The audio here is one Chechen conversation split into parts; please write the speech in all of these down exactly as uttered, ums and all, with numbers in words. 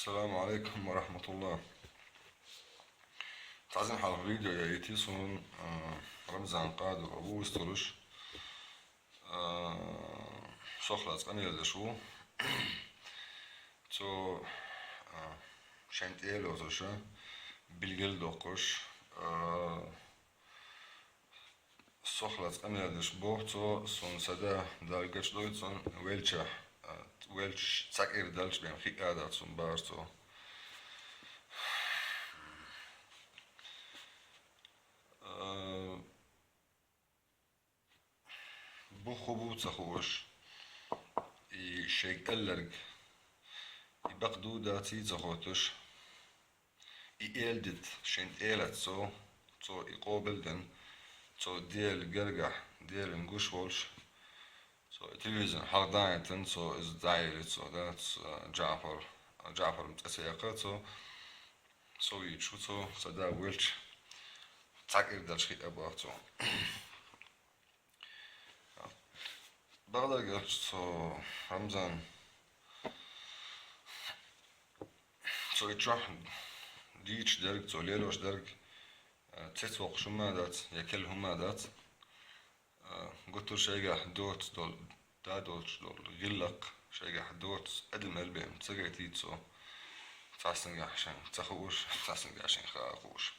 Ассаламу алейкум ва рахматуллах. Цхьа хьалха видео яйти сун, а, Рамзан Къадуров ву вистхулуш. А, сохлац къамел деш ву. Цо, а, шен тӀе лозуша, билгал доккхуш, а, сохлац къамел деш боху цо, сун сада далгаш дой цун велча, а, велч цакир далч бен хиъа да цун бар цо. А, бу ху бу ца хууш, и шег элларг, и бакъ ду даций ца хотуш, и элдит шен тӀе лац цо, цо и къобал ден, цо Дела гергахь, Делан гуш волуш, цо и телевизор хьалха дан а яйтина, цо иза дӀаели, цо дац, а, Джафар, а, Джафар цӀе ца яккха цо, со вийчу цо, ца да велча, цакир далч хиъа бах цо. Бакъдерг аьлча, цо Рамзан, цо и чохь дийчу дерг, цо лелош дерг, э, цец воккхуш хӀума дац, я кел хӀума дац. Э, гуттар шайгахь доцу долу, да долчу долу гӀиллакх шайгахь доцу адам мел бен ца гайтийта цо. Цхьассангахь шайн ца хууш, цхьассангахь шайн хаа хууш.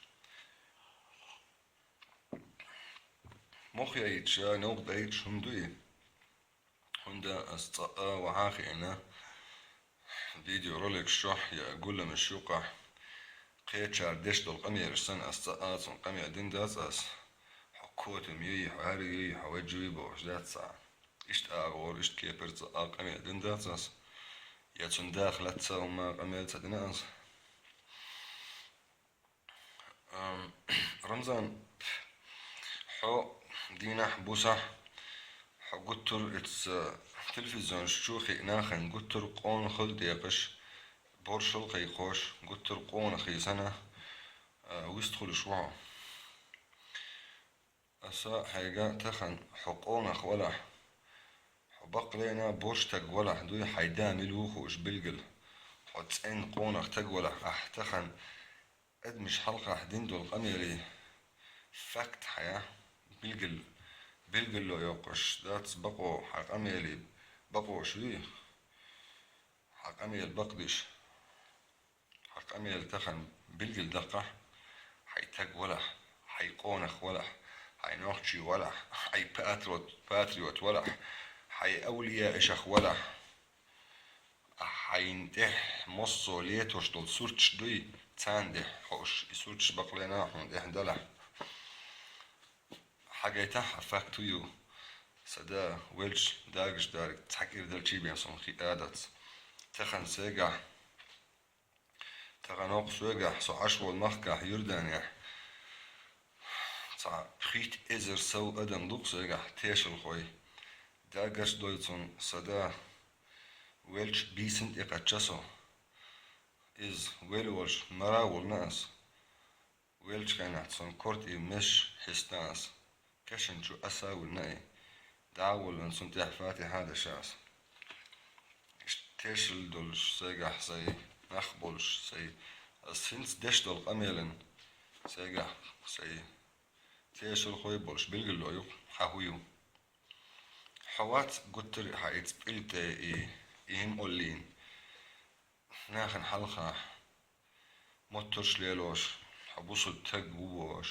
Мох яйча, новкъа дайча хӀума дуй? ХӀунда ас цкъа а вахьа а хиъна, видеороликаш чохь я гуламаш юкъахь, кхечара деш долу къамелаш санна, ас цкъа а цунна къамел дина дац ас, хьо котам юй, хьо хӀара юй, хьо ваджа юй бохуш дац цхьа. Иштта агӀор, иштта кепара цкъа а къамел дина дац ас, я цунна даха лаьцна а хӀума къамел ца дина ас. Ам, Рамзан, хьо дийнахь, бусахь, хьо гуттар а ца телевизионаш чу хиъна хьайн гуттар а къонахалла декъаш, боршал кхайкхош, гуттар а къонахий санна, а, вистхуьлуш ву хьо. Аса хьайга тахана хьо къонах валахь, хьо баккъалла а борш таг валахь дуй, хьайн да мила ву хууш билгал, хьо цӀена къонах таг валахь, ахь тахана адамаш хьалхахь дина долу къамелий факт хьан билгал, билгало йоккхуш дац бакъо, хьан къамелий бакъо шуй, хьан къамел бакъдеш. Хьан къамел тахана билгал даккхахь, хьайн таг валахь, хьайн къонах валахь, хьайн нохчий валахь, хьайн патриот, патриот валахь, хьайн авлияашах валахь, хьайна тӀехь массо летош долу сурташ дуй, царна тӀехь хууш, и сурташ баккъалла а хьуна тӀехь далахь. Хьагайтахь а факт хӀу ю, сан да велча дагаш дарг цхьа кӀира далчий бен суна хиъа дац. Тахана сегахь Тахана хӀокху соьгахь, со Ӏаш волу махкахь, Юрданехь, цхьа пхийтта эзар сов адам ду-кх соьгахь, тешалхой. Дагаш дой цунна, сан да, велча бийсина тӀекхаьчча со. Иза велла волуш мара а волуна ас. Велчу хенахь цунна корта и месаш хьисна ас. Кешан чу аса а вуьллина и. ДӀа а воллуна цунна тӀехь фатихьа а деш ас. Иштта тешалла долуш сайгахь сай, нах болуш сай, ас хӀинца деш долу къамелан сайгахь сай тешалхой болуш билгало ю-кх, хьан хӀу ю. Хьо вац гуттар а хьан и цӀа пӀилг тӀе и, и хӀима оллийна. Нахана хьалха моттарш лелош, хьо бусулба таг ву бохуш,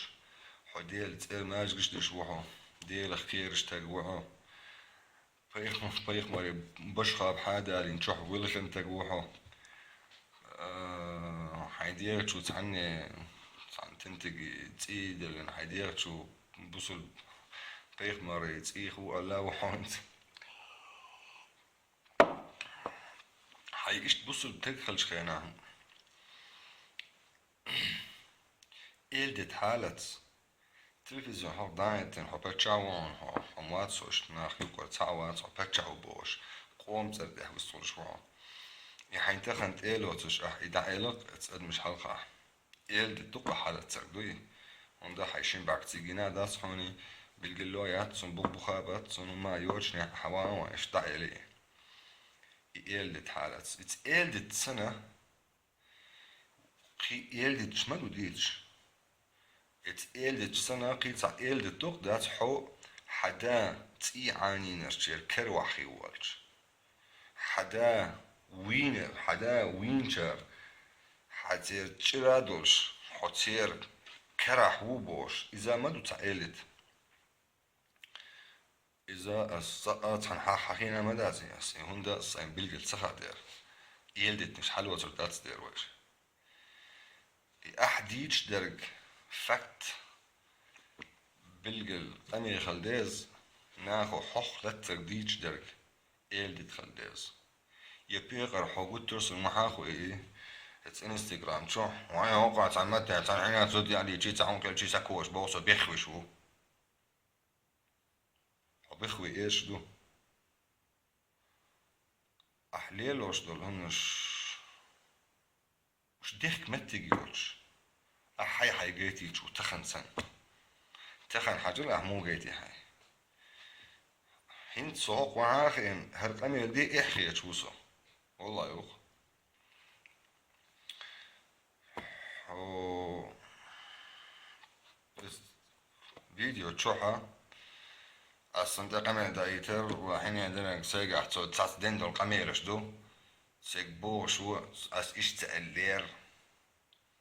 хьо Делан цӀера маьждигаш деш ву хьо, Делах кхераш таг ву хьо. Пайхам-, пайхамаре башхаб хьадалин чохь вилхина таг ву хьо. А, хьайн дегӀачу цхьанне, цхьана тентиге цӀий деллина, хьайн дегӀачу бусулба пайхамаре цӀийх ву аьлла ву хьо хӀинца. Хьайн иштта бусулба таг хилчу хенахь, эладита хьалац. Телевизион хьо дӀа а хӀиттина, хьо паччахь ву хьуна, хьо, хьо ма вац, хьо иштта нах юккъара цхьаъ вац, хьо паччахь ву бохуш, къоман цӀера тӀехь вистхуьлуш ву хьо. И хьайн тахана тӀе а лоцуш ахь, и дӀаэла-кх эца адамаш хьалха. Эладита ду-кх хьалаццарг дуй? ХӀунда хьайн шин бӀаьрг цига йина дац хьуна, билгало яц цунна, бух буха а бац цунна, ма йочанехь хьан ван а ван, иштта дӀаэли. И эладита хьалац. Иза эладита санна, Кхин эладиташ ма ду дийцаш. Эца эладиташ санна, кхин цхьа эладита дукха дац хьо хьа да цӀий Ӏанийнарчера кара вахьхий волча. Хьа да вийна, хьа да вийначара, хьа цӀера чӀира долаш, хьо церан карахь ву бохуш, иза ма ду цхьа эладита. Иза ас цкъа а цхьана хьах хьахийна ма дац ас, и хӀунда ас сайн билггал ца хадер. Эладитанаш хьалоцур дац дера вайша. И ахь дийцаш дерг факт, билггал къамел хила деза, нахо хьох латтарг дийцаш дерг эладита хила деза. Я пекъар хьо гуттар а сун ма хьаху и, эца Instagram чу, вай хӀокхо цхьа матта, цхьа хьина зуда яа дийчи, цхьа хӀун кхелчи сакош боху со бехвиш ву. Хьо бехве эш ду. Ахь лелош долу хӀуманаш уьш дехка меттиг йолчу, ахь хьай-хьай гайтийча ву тахана санна. Тахана хьажал ахь муха гайти хьай. ХӀинца со хӀокху вахьа а хиъна, хӀара къамел де эхь хеташ ву со. Валлахьи, юха. Хьо, иза видео чохьа ас сан тӀе къамел даийтар, ва хьине динарг сайгахь цо цац дина долу къамелаш ду. Сайга бохуш ву, ас иштта ца аьллера.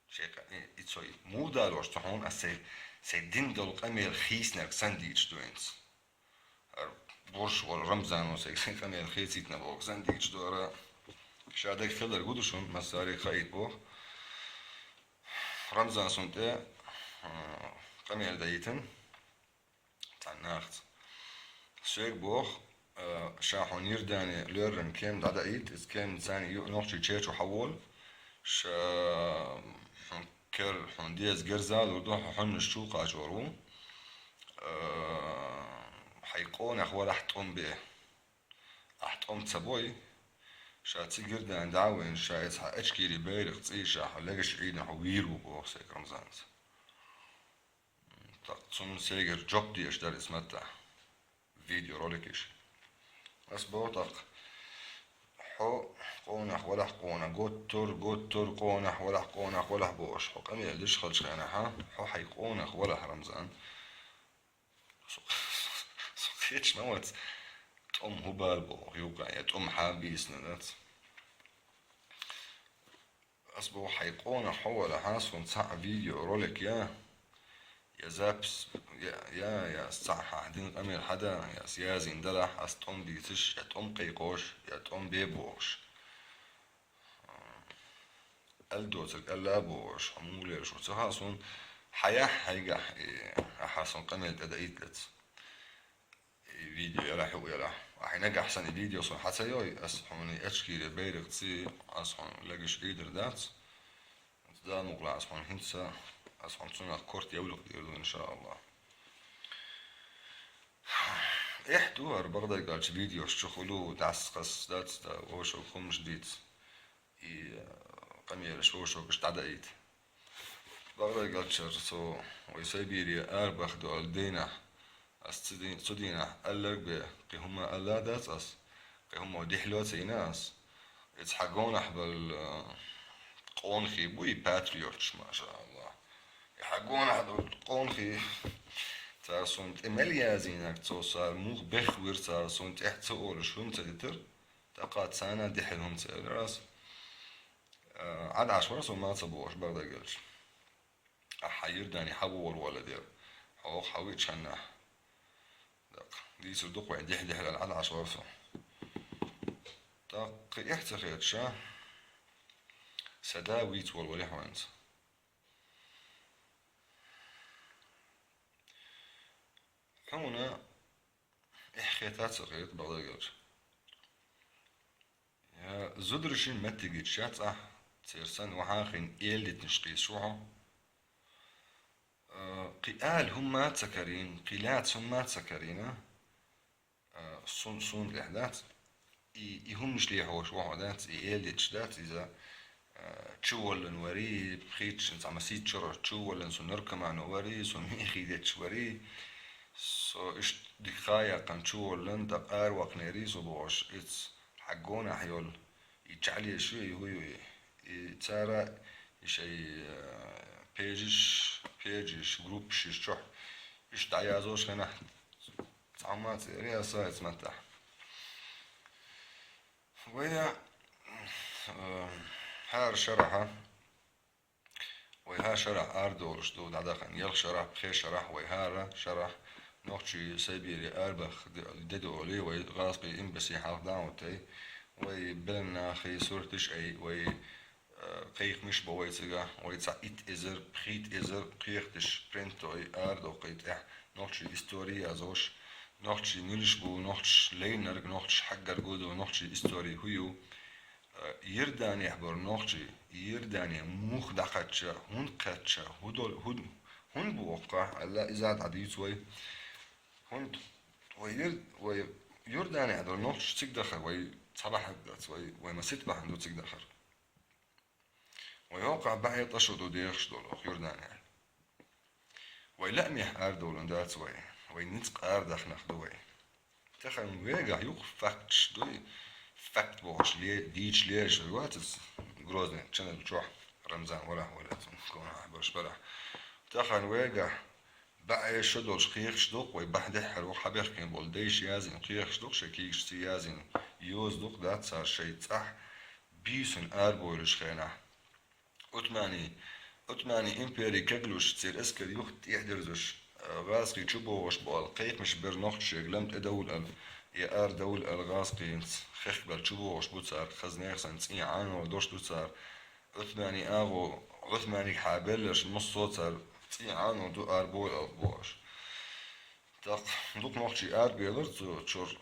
Шайн къа-, и, и цо и муха далош ду хьуна, ас сайн, сайн дина долу къамел хийцинарг санна дийцаш ду хӀинца. ХӀара бурш волу Рамзано сайга сайн къамел хийцийтина боху санна дийцаш ду хӀара. Ша дага хиларг хӀун ду шуна, массаре хаийта боху. Рамзан сун тӀе, а, къамел даийтина. Цхьана нахаца. Соьга боху, а, ша хьуна Йирдане лоьран кем дӀадаийта, иза кем царна ю-, нохчий чечу хьаволу, ша хьуна кер-, хьуна деза герзалур ду, хьо хьуьннаш чу кхачор ву. А, хьайн къонах валахь тӀом бе. Ахь тӀом ца бой, ша цига Йирдане дӀа а вайна, ша иза хьан Ачкери байракх цӀийша хьо легаш Ӏийдина хьо вийр ву боху сайга Рамзанца. ТӀаккха цунна сегара жоп деш дара иза маттахь. Видеоролик иша. Ас боху тӀаккха, хьо къонах валахь къонах, готтур, готтур къонах валахь, къонах валахь бохуш, хьо къамел деш хилчу хенахьа, хьо хьайн къонах валахь, Рамзан. Со, со кхечу ма вац, тӀом хӀу бала боху, юкъа, я тӀом хьан бийсина дац. Ас боху, хьайн къонах хьо валахьа, суна цхьаъ видеоролик я, я запись, я, я, я ас цхьаъ хьан дина къамел хьада, я ас язйина далахь, ас тӀом дийцаш, я тӀом кхайкхош, я тӀом бе бохуш. Ала доцург ала а бохуш, хьо муха лелаш ву ца хаьа суна, хьаяхь хьайгахь, и, ахьа суна къамел тӀедаийта лац. И видео ялахь, хӀуъа ялахь. Ахьа нагахь санна и видео суна хьа ца йой, ас хьуна и Ачкери байракх цӀий, ас хьуна легаш Ӏийдар дац. Дала мукъалахь ас хьуна хӀинца, ас хьуна цунах корта евлакъ дийр ду, иншааллахь. Эхь ду хӀара бакъдерг аьлча видеош чу хуьлу, дӀасакхас дац, да, вовшах хӀуманаш дийца. И, э, къамелаш вовшахкаш дӀадаийта. Бакъдерг аьлча со вай Сибире арабаха долу дийнахь, ас цу дий-, цу дийнахь алларг бен, кхин хӀума алла дац ас, кхин хӀума дехьало ца йина ас. Иза хьан гонахь болу, э, къонахий бу и патриоташ, машааллахь. И хьан гонахь долу къонахий, цара суна тӀе мел язйинарг цо, цара муха бехвира, цара суна тӀехь ца олуш хӀума ца дитира. ТӀаккха царна дехьа хӀума ца элира ас. Э, Ӏад Ӏаш вара со ма ца бохуш, бакъдерг аьлча. Ахьа Йирдане хьан вогӀур вала дера? Хьо хьан вичхьаннахь. ТӀаккха дийцур ду-кх вайн дехьа-дехьа аьлла, Ӏад Ӏаш вара со. ТӀаккха эхь ца хеташ, а? Сан да вийца волу вале хьо хӀинца. Хьуна эхь хета а ца хета, бакъдерг аьлча. Я зударшин меттигича цӀахь, церан санна вахьа а хиъна, эладитанаш кхийсаш ву хьо. Э, кхин ала хӀумма а ца карийна, кхин лаьца хӀумма а ца карийна, э, сун-, суна тӀехь дац. И, и хӀуманаш лехьош ву хьо дац, и эладитанаш дац иза, э, чуволлун варий, пхийтта шен цхьа масийтта шарахь чуволлун, со наркомано варий, со мехий детташ варий, со иштта дика ха яьккхина чуволлун, тӀаккха араваккхинарий со бохуш, иза хьан гонахь йолу, и чӀалеш ю, и хӀу ю, и, и цара И шоай, э, пейджаш, пейджаш, группаш иш чохь. Иштта дӀаязош хенахь, цхьамма а цӀера ясса эца маттахь. Вай, э, хӀара шарахь, вай хӀара шарахь арадолуш ду, дӀадахана, ялх шарахь, пхи шарахь, вай хӀара шарахь, нохчий Сибрех арабаха де-, де долий, вай гӀазкхийн эмбасси хьалха дӀа а хӀоттий, вай белнахий сурташ ай, вай э, кхайкхамаш бо вай цига, вай цхьа итт эзар, пхийтта эзар кхайкхадеш принтер арадоккхий тӀехь, нохчий истори язош, нохчий милаш бу, нохчаш лайнарг, нохчаш хьаггар гу ду, нохчий истори хӀу ю. Э, Иорданехь бара нохчий, Иордане муха дӀакхаьчча, хӀунда кхаьчча, хӀу дол-, хӀу-, хӀунда бу оккха, аьлла, иза дӀадуьйцу вай. ХӀунда вай Иор-, вай Иорданехь долу нохчаш цига дахар, вай цхьа бахьана дац, вай, вай масийтта бахьана ду цига дахар. Вай хӀокхахь бӀе ткъа шо ду дехаш долу, оха Иорданехь. Вай лаамехь арадолун дац вай. Вай ницкъ арадахнарг ду вай. Тахана вегахь юха факташ дуй, факт бохуш ле-, дийча лераш вай вац иза, Грозный ченал чохь, Рамзан варахь вара, цунна гонахь бараш барахь. Тахана вегахь бӀе шо долуш кхайкхаш ду-кх вай, бӀе дехьара ваха хьабехкина болу дайша язйина кхайкхаш ду-кх, шайн куьйгашца язйина йоза ду-кх, дац цара шайн цӀахь бийсина арабовлуш хенахь. Отмани, Отмани импери кеглуш, церан эскар юха тӀехь дерзош, гӀазкхий чу богӀуш бу аьлла, кхайкхамаш бара нохчашка лам тӀедовла аьлла, я арадовла аьлла гӀазкхийца хехкабелла чу богӀуш бу цара, хаза нехан санна цӀий Ӏано долуш ду цара, Отмани агӀо, Отманиг хьабелларш массо а цара цӀий Ӏано ду арабовла аьлла бохуш. ТӀаккха дукха нохчий арабелира цу чуьра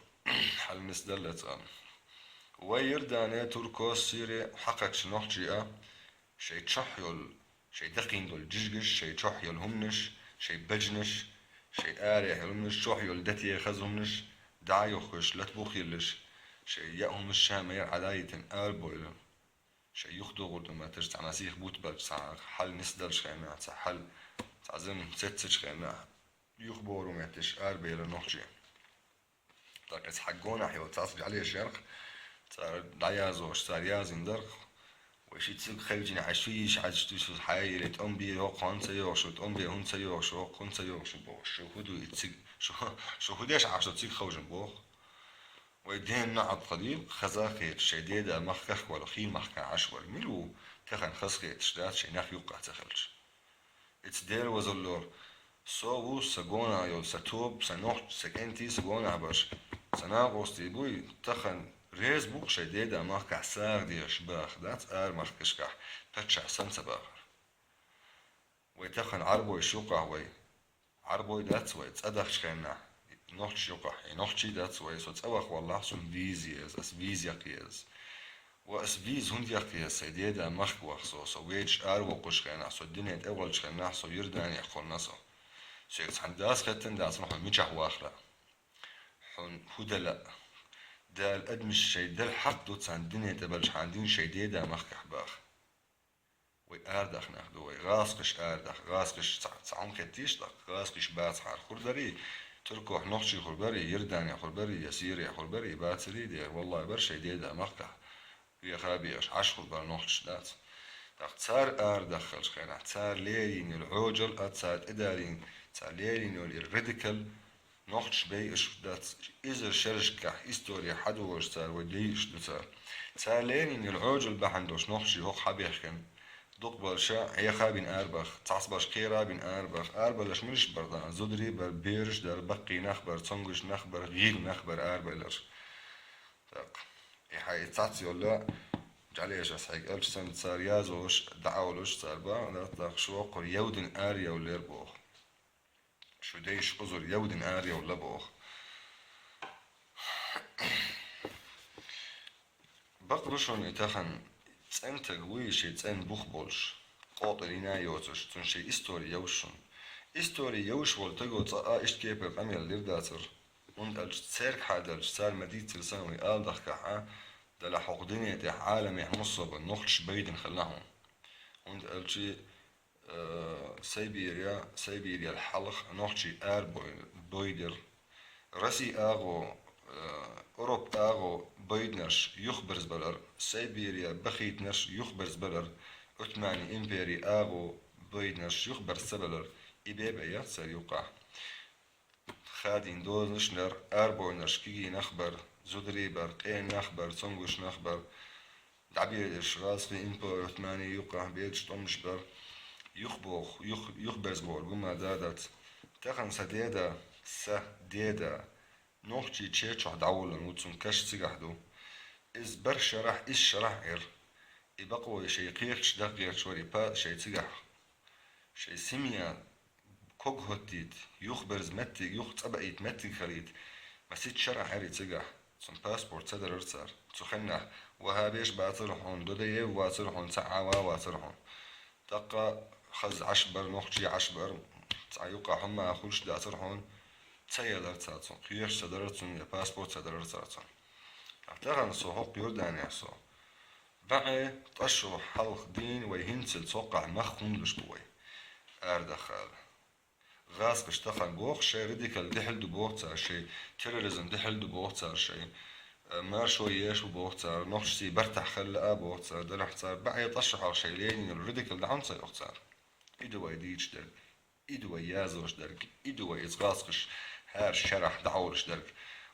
хьал нисдаллалц а. Вай Иордане, Турко, Сире хьакхаьчча нохчий а, шайн чохь йолу, шайн дакхийна долу жижигаш, шайн чохь йолу хӀуманаш, шайн бежанаш, шайн арахь йолу хӀуманаш, чохь йолу дати хаза хӀуманаш дӀа а йохкуш, лата бух йиллаш, шайн яа хӀуманаш ша-мара Ӏадайтина арабевлла. Шайн юхадогӀур ду моьттуш, цхьа масех бутт баьлча, цхьа хьал нисдалчу хенахь, цхьа хьал, цхьа зама цецначу хенахь, юхабогӀур ду моьттуш арабелира нохчий. ТӀаккха иза хьан гонахь йолу цхьацца жӀаьлеш яра-кх, цара дӀаязош, цара язйина дара-кх. Вай шиъ цига хевшина, хьан шу йиш хьаьжча, шу хьайре, тӀом бе, хӀокху хӀунда ца йогӀу шу, тӀом бе, хӀунда ца йогӀу шу, хӀокху хӀунда ца йогӀу шу бохуш. Шу хӀун ду и цига, шу, шу хӀун деш Ӏаш ду цига хевшина боху. Вай ден наӀалт хилийла, хаза а хеташ, шайн деда махках вала, хийла махкахь Ӏаш вала. Мила ву тахана хазахеташ дац, шайн нах юккъехь ца хилча? Ица дера вазалло, со ву, сан гонах йолу, сан тоба, сан нохчий, сан кӀентий, сан гонах барш, сан накъостий буй, тахана реза бу-кх шайн деда махкахь сагӀа дезаш баха, дац ара махкашкахь паччахь санна ца бахар. Вай тахана Ӏарбойш юккъехь вай. Ӏарбой дац вай, цӀа дахча хенахь, нохчаш юккъехь, и нохчий дац вай, со цӀа ваха валлахь, суна виза еза, ас виза яккха еза. Ва ас виза хӀунда яккха еза, сайн деда махка ваха со, со вежарий аравоккхуш хенахь, со дуьне тӀе волчу хенахь, со Иорданехь кхунна со. Соьга цхьана дас хеттина дац, хьуна мичахь вахара. Хьуна хӀун дала а. Дала адамаш шайн дала хьакъ ду царна дуьне тӀе балчхьана дуьйна шайн деда махкахь баха. Вай арадахнарг ду вай, гӀазкхаш арадах, гӀазкхаш ца, ца хьуна хеттийша тӀаккха, гӀазкхаш бацахьара хӀур дарий, туркохь нохчий хӀур барий, Иордане хӀур барий, я Сире хӀур барий, бацарий дера, валлахӀи, бара шайн деда махкахь, веха а бехаш, Ӏаш хӀур бара нохчаш дац. ТӀаккха цара арадаххалчу хенахь, цара лерина йолу Ӏоьжал а, цара тӀедалийна, цара лерина йолу и радикал, нохчаш байъаш дац, иза шерашкахь истори хьадогӀуш цара вай дайъаш ду цара. Цара лерина йолу Ӏоьжал бахьана долуш нохчий хӀокху хьабехкина. Дукхабарша хьеха а бина арабаха, цхьацбарш кхера а бина арабаха. Арабаларш милаш бара дан? Зударий бара, бераш дара, баккхий нах бара, цомгуш нах бара, гӀийла нах бара арабаларш. ТӀаккха и хьайн цхьацца йолла, жӀаьлеш ас хьайга аьлча санна, цара язош, дӀаолуш цара бан, тӀаккха шу воккхур евдина араевллера боху. Шу дайша узур евдина араевлла боху. Бакъ ду шуна и тахана цӀена таг вуй, шен цӀена бух болуш, къотӀар йина а йоцуш, цунна шен истори евза шуна. Истори евзаш волу таго цкъа а иштта кепара къамел дийр дацара. ХӀунда аьлча церга хьадаьлча, цара ма дийццара санна вай ала дахкахь а, делахь хӀокху дуьне тӀехь Ӏаламехь массо а бан нохчаш байдина хилла хьуна. ХӀунда аьлча, э, Сайбире, Сайбирел хьалха нохчий ара бой-, бойдира. Росси агӀо, э, Европа агӀо байдинарш юхаберзабалар, Сайбире бахийтинарш юхаберзабалар, Ӏутмани импери агӀо бойнарш юхабарза ца балар, и бебе яц цар юкъахь. Хадийна дозанаш дар, арабойнарш кегий нах бар, зударий бар, къена нах бар, цомгуш нах бар. ДӀабелаш гӀазкхи импери Ӏутмани юкъахь бедаш тӀомаш бар. Юхабоху, юх-, юхаберзабоху гума да дац. Тахана сан деда, сан деда, нохчий чечохь дӀаволлан ву, цуьнан каш цигахь ду. Иза барх шарахь, исс шарахь Ӏер. И бакъо шайн кхерчаш даггерча вара и па шайн цигахь. Шайн семья ког хӀоттийта, юхаберза меттиг, юха цӀа баийта меттиг хилийта, масийтта шарахь Ӏер и цигахь. Цуьнан паспорт ца дарара цара. Цу хеннахь ваххабеш бацара хьуна, Додоев вацара хьуна, цхьа а ван вацара хьуна. ТӀаккха хаза Ӏаш бара, нохчий Ӏаш бара, цхьа юкъа хӀума а хуьлуш дацара хьуна, ца елара цара цунна, кхоьруш ца дарара цунна, я паспорт ца дарара цара цунна. Ткъа тахана со хӀокху Иорданехь со. БӀе ткъа шо хьалха дийна вай хӀинцалц хӀокхахь мах хӀунда луш бу вай? Арадаххала. ГӀазкхаша тахана боху, шайн радикал дуьхьал ду боху цара, шайн терроризм дуьхьал ду боху цара, шайн, э, маршо еш бу боху цара, нохчашций бартахь хилла а боху цара, делахь цара бӀе ткъа шо хьалха шайн Ленин йолу радикал дӀа хӀунда ца йоху цара? И ду вай дийцуш дерг, и ду вай яздеш дерг, и ду вай иза гӀазкхаша хӀара шарахь дӀаволуш дерг.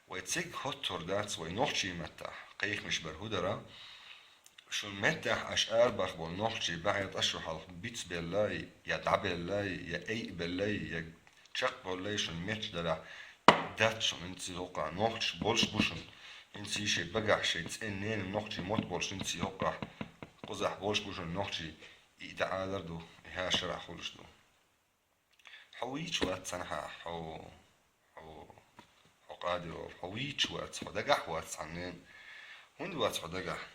Вай цига хӀоттор дац вай нохчийн маттахь, кхайкхамаш бар хӀун дара? Шун меттахь аша арабаха болу нохчий бӀе ткъа шо хьалха бицбеллай, я дӀабеллай, я айабеллай, я чекхболлай шун метташ дарахь дац шун хӀинца хӀокхахь нохчаш болуш бу шун. ХӀинца шайн багахь шайн цӀен ненан нохчий мотт болуш хӀинца хӀокхахь кхузахь болуш бу шун нохчий, и дӀа Ӏалар ду, и хӀара шарахь хуьлуш ду. Хьо вийча вац цхьанхьа, хьо, хьо, хьо Къадиров, хьо вийча вац, хьо дагахь вац цхьаннен. ХӀунда вац хьо дагахь?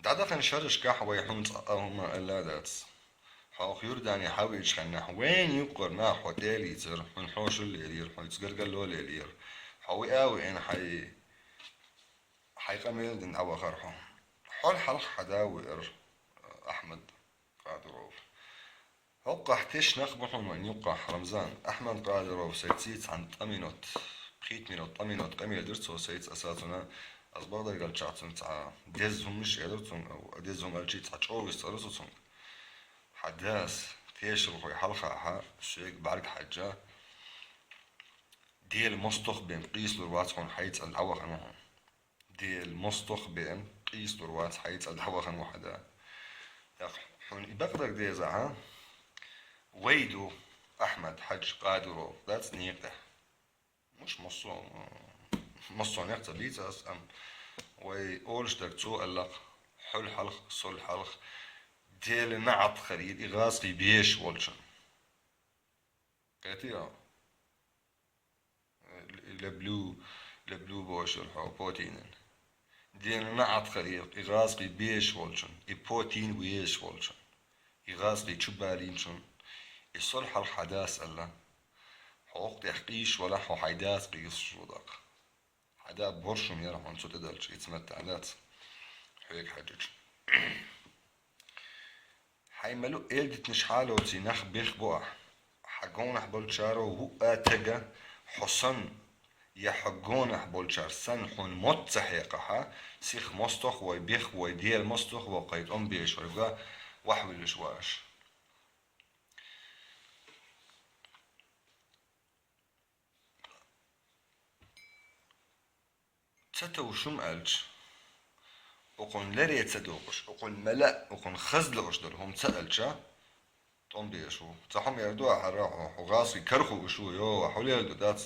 ДӀадахана шерашкахь вай хьуна цкъа а хӀума аьлла а дац. Хьо Иордане хьан веача хеннахь, вайна юккъара нах хьо тӀе а лийцара, хьуна хьошалла а лелийра, хьоьца гаргалло а лелийра. Хьо виа а веана хьайн Хьайн къамел дина дӀавахара хьо. Хьол хьалха хьан да веара, Ахьмад Къадиров. ХӀокхахь тешнах бу хьуна вайн юккъахь, Рамзан. Ахьмад Къадиров сайций цхьана ткъа минот, пхийтта минот, ткъа минот къамел дира цо сайца, аса цунна, ас бакъдерг аьлча цунна цхьа деза хӀуманаш а элира цунга, деза хӀума аьлчий цхьа чӀогӀа вист цӀара со цунга. Хьан дас, тешалхой хьалха хьан, соьга бӀаьрг хьаьжча, Дела мостагӀ бен къийсалур вац хьуна хьайн цӀа дӀавахана ву хьуна. Дела мостагӀ бен къийсалур вац хьайн цӀа дӀавахана ву хьан да. ТӀаккха хьуна и бакъдерг деза, хьан? Вай ду Ахьмад Хьаьжа Къадиров, дац некъа тӀехь. Муш массо-, массо а некъ ца бийца ас, амма вай олуш дерг цо аьлла-кх, хьол хьалха, сол хьалха, Дела наӀат хилийла и гӀазкхий безаш волчун. Кхетий хьо? Леблю, леблю бохуш йолу хьо Путинан. Дела наӀат хилийла и гӀазкхий безаш волчун, и Путин везаш волчун, и гӀазкхий чу балийначун, и сол хьалха хьан дас аьлла. Хьо хӀокху тӀехь къийсаш валахь, хьо хьайн дас къийсалуш ву даккха. Хьан да боршум яра хьуна цу тӀе даьлча, и цамат а дац хьоьга хьаьжча. Хьайн мел а элдитанаш хьалоций нах бехбо ахь. Хьан гонахь болчаро ву а тага хьо санна, я хьо гонахь болчара санна хьуна мотт ца хьекхахьа, сиха мостагӀ вой, бехк вой, Дела мостагӀ вой, кхайн тӀом беш вай га вахьвуьллуш ву аша. Ца товш хӀума аьлча, укхунна лере ца доккхуш, укхунна мела, укхунна хаза лууш долу хӀума ца аьлча, тӀом беш ву. Цхьа хӀума эр ду ахьара хьо, хьо гӀазкхий карахуш ву, йо, хьо лела ду дац,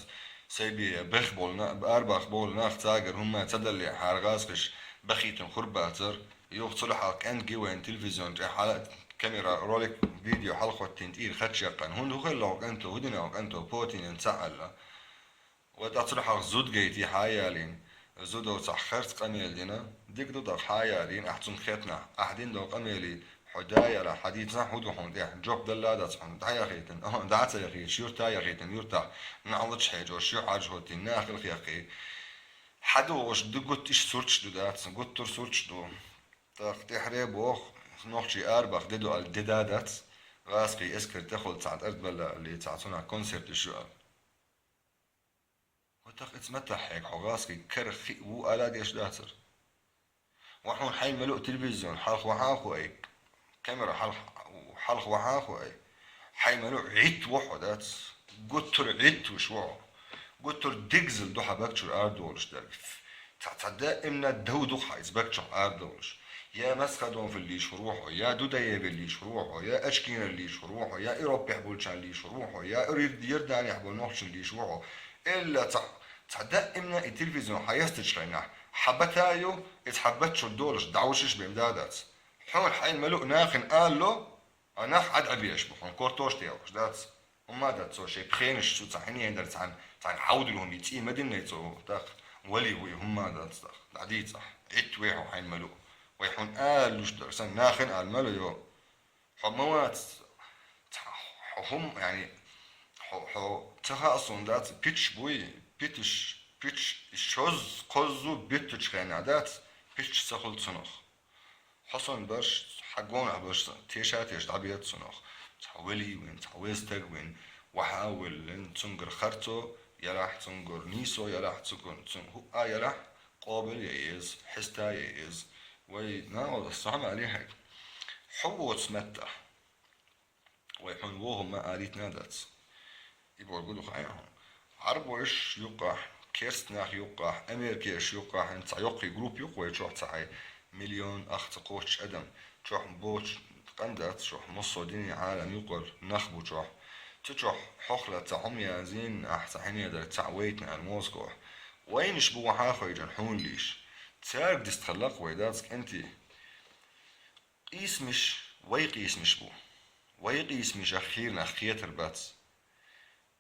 сайн бен бехболу на-, арабахболу нах цагара хӀумма ца даллехь, хьара гӀазкхиш бахийтина хурбацара, юха цул хьалха кӀентан гин вайн телевизион тӀе хьала камера, ролик, видео хьалахӀоттийна тӀера хачъяккхина. ХӀунда хӀу хилла хьо кӀанто, хӀу дина хьо кӀанто, Путинан ца аьлла? Вай тӀаккха цул хьалха зуд гайтий хьан а ялийна, зудо цхьа харц къамел дина, дика ду даккха хьан а ялийна, ахь цунна хетнахь, ахь дина долу къамелий, хьо да ялахь, хьан дийцахь хӀун ду хьуна тӀехь, жоп далла а дац хьуна, дӀа яхийтина, оха, дӀа а ца яхийташ, юьртахь яхийтина, юьртахь, наӀалт хьежош, юьхьӀаьржа хӀоттийна, нахах яккхий. Хьан ду ош, ду гуттар иштта сурташ ду дац, гуттар сурташ ду. ТӀаккха тӀаьхьаре боху, нохчий арабаха де ду аьлла, де да дац, гӀазкхий эскар тӀехула цхьа тӀардбелла аьлла, цхьа цунах концерташ ю аьлла. Вот Тах иц ма тахь хьега, хьо гӀазкхий кара хи ву ала деш дацар. Ва хьуна хьайн ма луъ телевизион, хьалха вахьа а ху ай, камера хьалха, хьалха вахьа а ху ай. Хьайн ма луъ гӀитт ву хьо, дац. Гуттар гӀитт вуш ву хьо. Гуттар дигзал ду хьа бакчур ардолуш дерг. Цхьа, цхьа даимна дав ду хьа иза бакчур ардолуш. Я Масхадовна лийш хур ву хьо, я Дудаева лийш хур ву хьо, я Ачкина лийш хур ву хьо, я Европехь болчарна лийш хур ву хьо, я Ир-, Иорданехь болу нохчина лийш ву хьо. Илла цхьа, цхьа даимна и телевизион хьан ястачу хенахь, хьан бата ю, иза хьан баччур долуш дӀавушиш бен да дац. Хьуна хьайн ма луъ нахана алло, а нах Ӏад Ӏабеш бу, хьуна кортош тӀе ялхаш дац. ХӀумма дац цо шайн пхенаш чу цхьа хьинен дар цхьаьна, цхьаьна хьавдур хӀума цӀий ма диннай цо, тах, вали вуй хӀумма дац тах, дӀадийцахь. ГӀитт вехьа хьайн ма луъ. Вай хьуна алуш дар, сан нахана ала ма лайо. Хьо ма вац, цхьа, хьо хӀум, яни, хьо, хьо ца хаьа суна дац, питаш буй, питаш, питаш, шоз, кхоззу биттачу хенахь дац, питаш ца хуьлу цунах. Хьо сан барш, хьан гонахь барш сан, теша-теша дӀабеца цунах. Цхьа вали вин, цхьа веза стаг вин, вахьа а веллин, цунгара харцо ялахь, цунгара нийсо ялахь, цунгара, цунга хӀуъа а ялахь, къобал ян еза, хьеста ян еза. Вай, накъост, ас цхьа хӀума алий хьайга. Хьо воцу меттахь, вай хьуна вон хӀума алийтина а дац. И бохург ду хьайна хьуна. Ӏарбойш юккъахь, керст нах юккъахь, америкаш юккъахь, хӀинца цхьа йоккхий группа ю-кх вай чохь цхьа хьай, миллион ах ца кхоччуш адам. Чохь боцуш къа дац, чохь массо а динан Ӏалам юкъара нах бу чохь. Цу чохь хьох лаьцна цхьа хӀума язйина, ахь цхьа хьинедар цхьаъ вайтина аьлла Москохь. Вайнаш бу вахьа а хойжина хьуна лийш. Цаьрга дистхилла-кх вай дац кӀентий. Къийсамаш, вай къийсамаш бу. Вай къийсамашах хийра нах кхетар бац.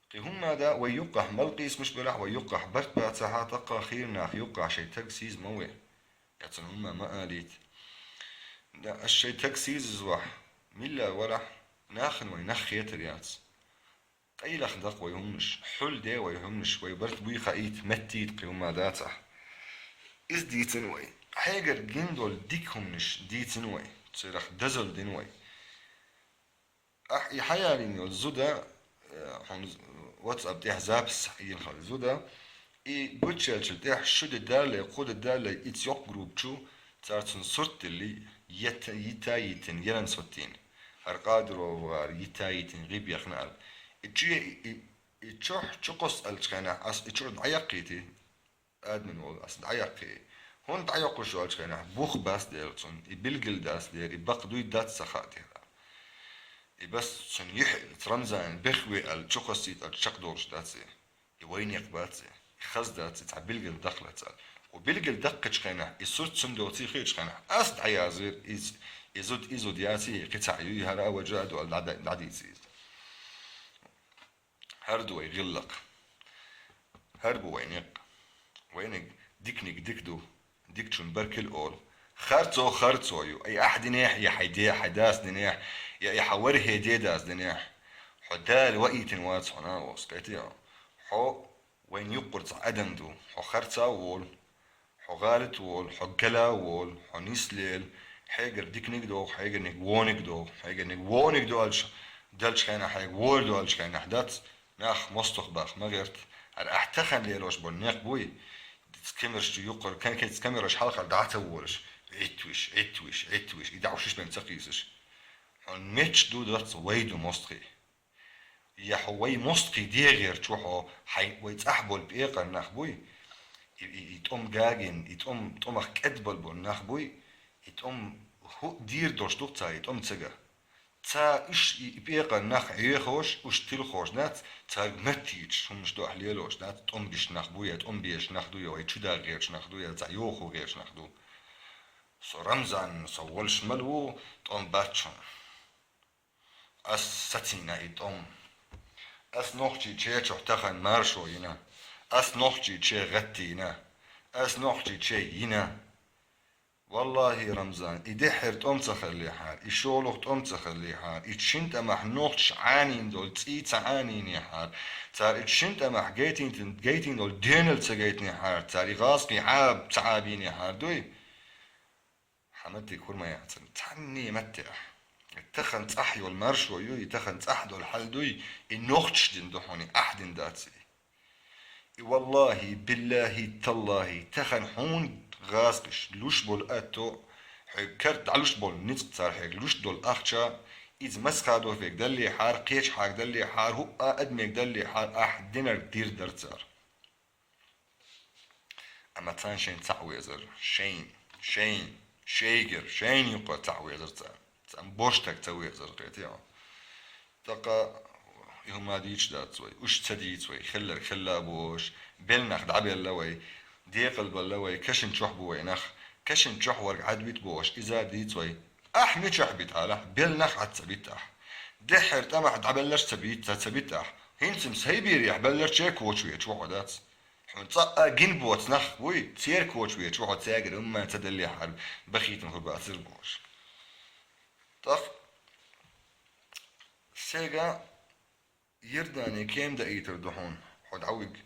Кхин хӀумма да, вай юккъахь мел къийсамаш белахь, вай юккъахь барт бацахь а, тӀаккха хийра нах юккъахь шайн таг сийза ма ве. Я цунна хӀумма ма алийта. Да, ас шайн таг сийзаза вахь, милла валахь, нахана вай нах кхетар яц. Къайлаха да-кх вай хӀуманаш, хьулде вай хӀуманаш, вай барт буй хаийта, меттийта кхин хӀумма дацахь. Иза дийцина вай. Хьегара гина долу дика хӀуманаш дийцина вай, церах дозалла дина вай. Ахь и хьаялийна йолу зуда, э, хьуна WhatsApp тӀехь запись йина хилла зуда, и гучуяьллачул тӀехь шу де даллай, кху де даллай, и цӀокъ группа чу цара цунна сурт диллий, йита, йита йитина, ялан схьаоьттийна. ХӀара Къадирова гӀара йита йитина, гӀиба яхна аьлла. И чу, и, и, и чохь чукхосса аьллачу хенахь, ас и чуьра дӀаяккхийтий? Адаман волу ас дӀаяккхий. ХӀунда дӀайоккхуш йолчу хенахь, бух бац дела цунна, и билггал дац дела, и бакъ дуй дац ца хаьа дела. И бас цунна юьхь, Рамзанан бехве аьлла, чукхоссийта аьлла чекхдолуш дац и. И вайнекъ бац и, и хаза дац и, цхьа билггал даккхалац аьлла. Кху билггал даккхачу хенахь, и сурт цунна доций хиъчу хенахь, ас дӀаязвира, иза, и зуда, и зуда яций, кхин цхьаъ юй, хӀара а важа а ду аьлла, дӀа-, дӀадийци иза. ХӀара ду вай гӀиллакх. ХӀара бу вай некъ. Вайниг диканиг дика ду, дикачун баркалла олу. Харцо харцо ю. Ай, ахь динехь, я хьай де, хьай дас динехь, я и хьан вархӀе дедас динехь. Хьо Дала ваийтина вац хьуна, вос, кхетий хьо? Хьо вайн юккъара цхьа адам ду. Хьо харца а волу. Хьо гӀалат волу, хьо гала а волу, хьо нислела, хьегара диканиг а доху, хьегарниг вониг а доху, хьегарниг вониг а доаллаш, делчу хенахь, хьега вора доаллачу хенахь дац, нах мостагӀа баха ма гӀерта. ХӀара ахь тахана лелош болу некъ буй, камераш чу юккъара, кан-, кан-, камераш хьалхара дӀа а ца волуш, гӀиттвиш, гӀиттвиш, гӀиттвиш, и дӀа уьш бен ца кхийсаш. Хьуна метташ ду дац, вай ду мостагӀий. Я хьо вай мостагӀий дегӀерчу хьо, хьайн вай цӀахь болу пекъар нах буй, и, и, и тӀом гагийна, и тӀом, тӀомах кӀедбала болу нах буй, и тӀом хӀу-, дийр долуш ду-кх цара и тӀом ца ган. Цара уьш и, и пекъар нах Ӏехош, уьш тилхош дац, цаьрга меттийчаш хӀуманаш ду ахь лелош дац, тӀом беш нах буй, я тӀом беш нах дуй, я вай чу дагӀа гӀерташ нах дуй, я цхьа йохо гӀерташ нах ду. Со Рамзан, со волуш мала ву, тӀом бац шуна. Ас сацийна и тӀом. Ас нохчий чечохь тахана маршо йина. Ас нохчий че гӀаттийна. Ас нохчий че йина. Валлахи, Рамзан, и дехьара тӀом ца хиллехьара, и шолгӀа тӀом ца хиллехьара, и шина тӀамахь нохчаш Ӏанийна долу цӀий ца Ӏанийнехьара, цара и шина тӀамахь гайтинтин-, гайтина долу денал ца гайтинехьара, цара и гӀазкхий Ӏаба ца Ӏабийнехьара дуй? Хьан маттиг хӀур ма яцара, цхьанне матте ахь. И тахана цӀахь йолу маршо ю, и тахана цӀахь долу хьал дуй, и нохчаш дина ду хьуна, и ахь дина дац и. И валлахӀи, биллахӀи, таллахӀи, тахан хьуна гӀазкхаша луш болу аьтто, хьоьга кара дӀалуш болу ницкъ, цара хьоьга луш долу ахча, иза масхадофега даллехьара, кхечахьага даллехьара, хӀуъа адамега даллехьара, ахь динарг дийр дара цара. Амма царна шайн цхьаъ везар, шайн, шайн, шайгара, шайна юккъе цхьаъ везар царна. Царна божтаг ца везар, кхетий хьо. ТӀаккха и хӀума дийцаш дац вай, уьш ца дийца вай, хилларг хилла бохуш, белла нах дӀабелла вай, декъал балла вай, кашин чохь бу вай нах, кашин чохь верг Ӏадбита бохуш, иза а дийца вай. Ахь мичахь бита, алахь, белла нах Ӏад ца бита ахь. Дехьара тӀамехь дӀабелларш ца бита, ца бита ахь. ХӀинца-м сайберехь белларче кочвечу ву хьо, дац. Хьуна цкъа а гина боцу нах буй, церан кочвечу ву хьо, цаьргара хӀумма ца даллехьара, бахийтина хӀур бацара бохуш. ТӀаккха Сега Йордане кема даийтар ду хьуна, хьо дӀавига.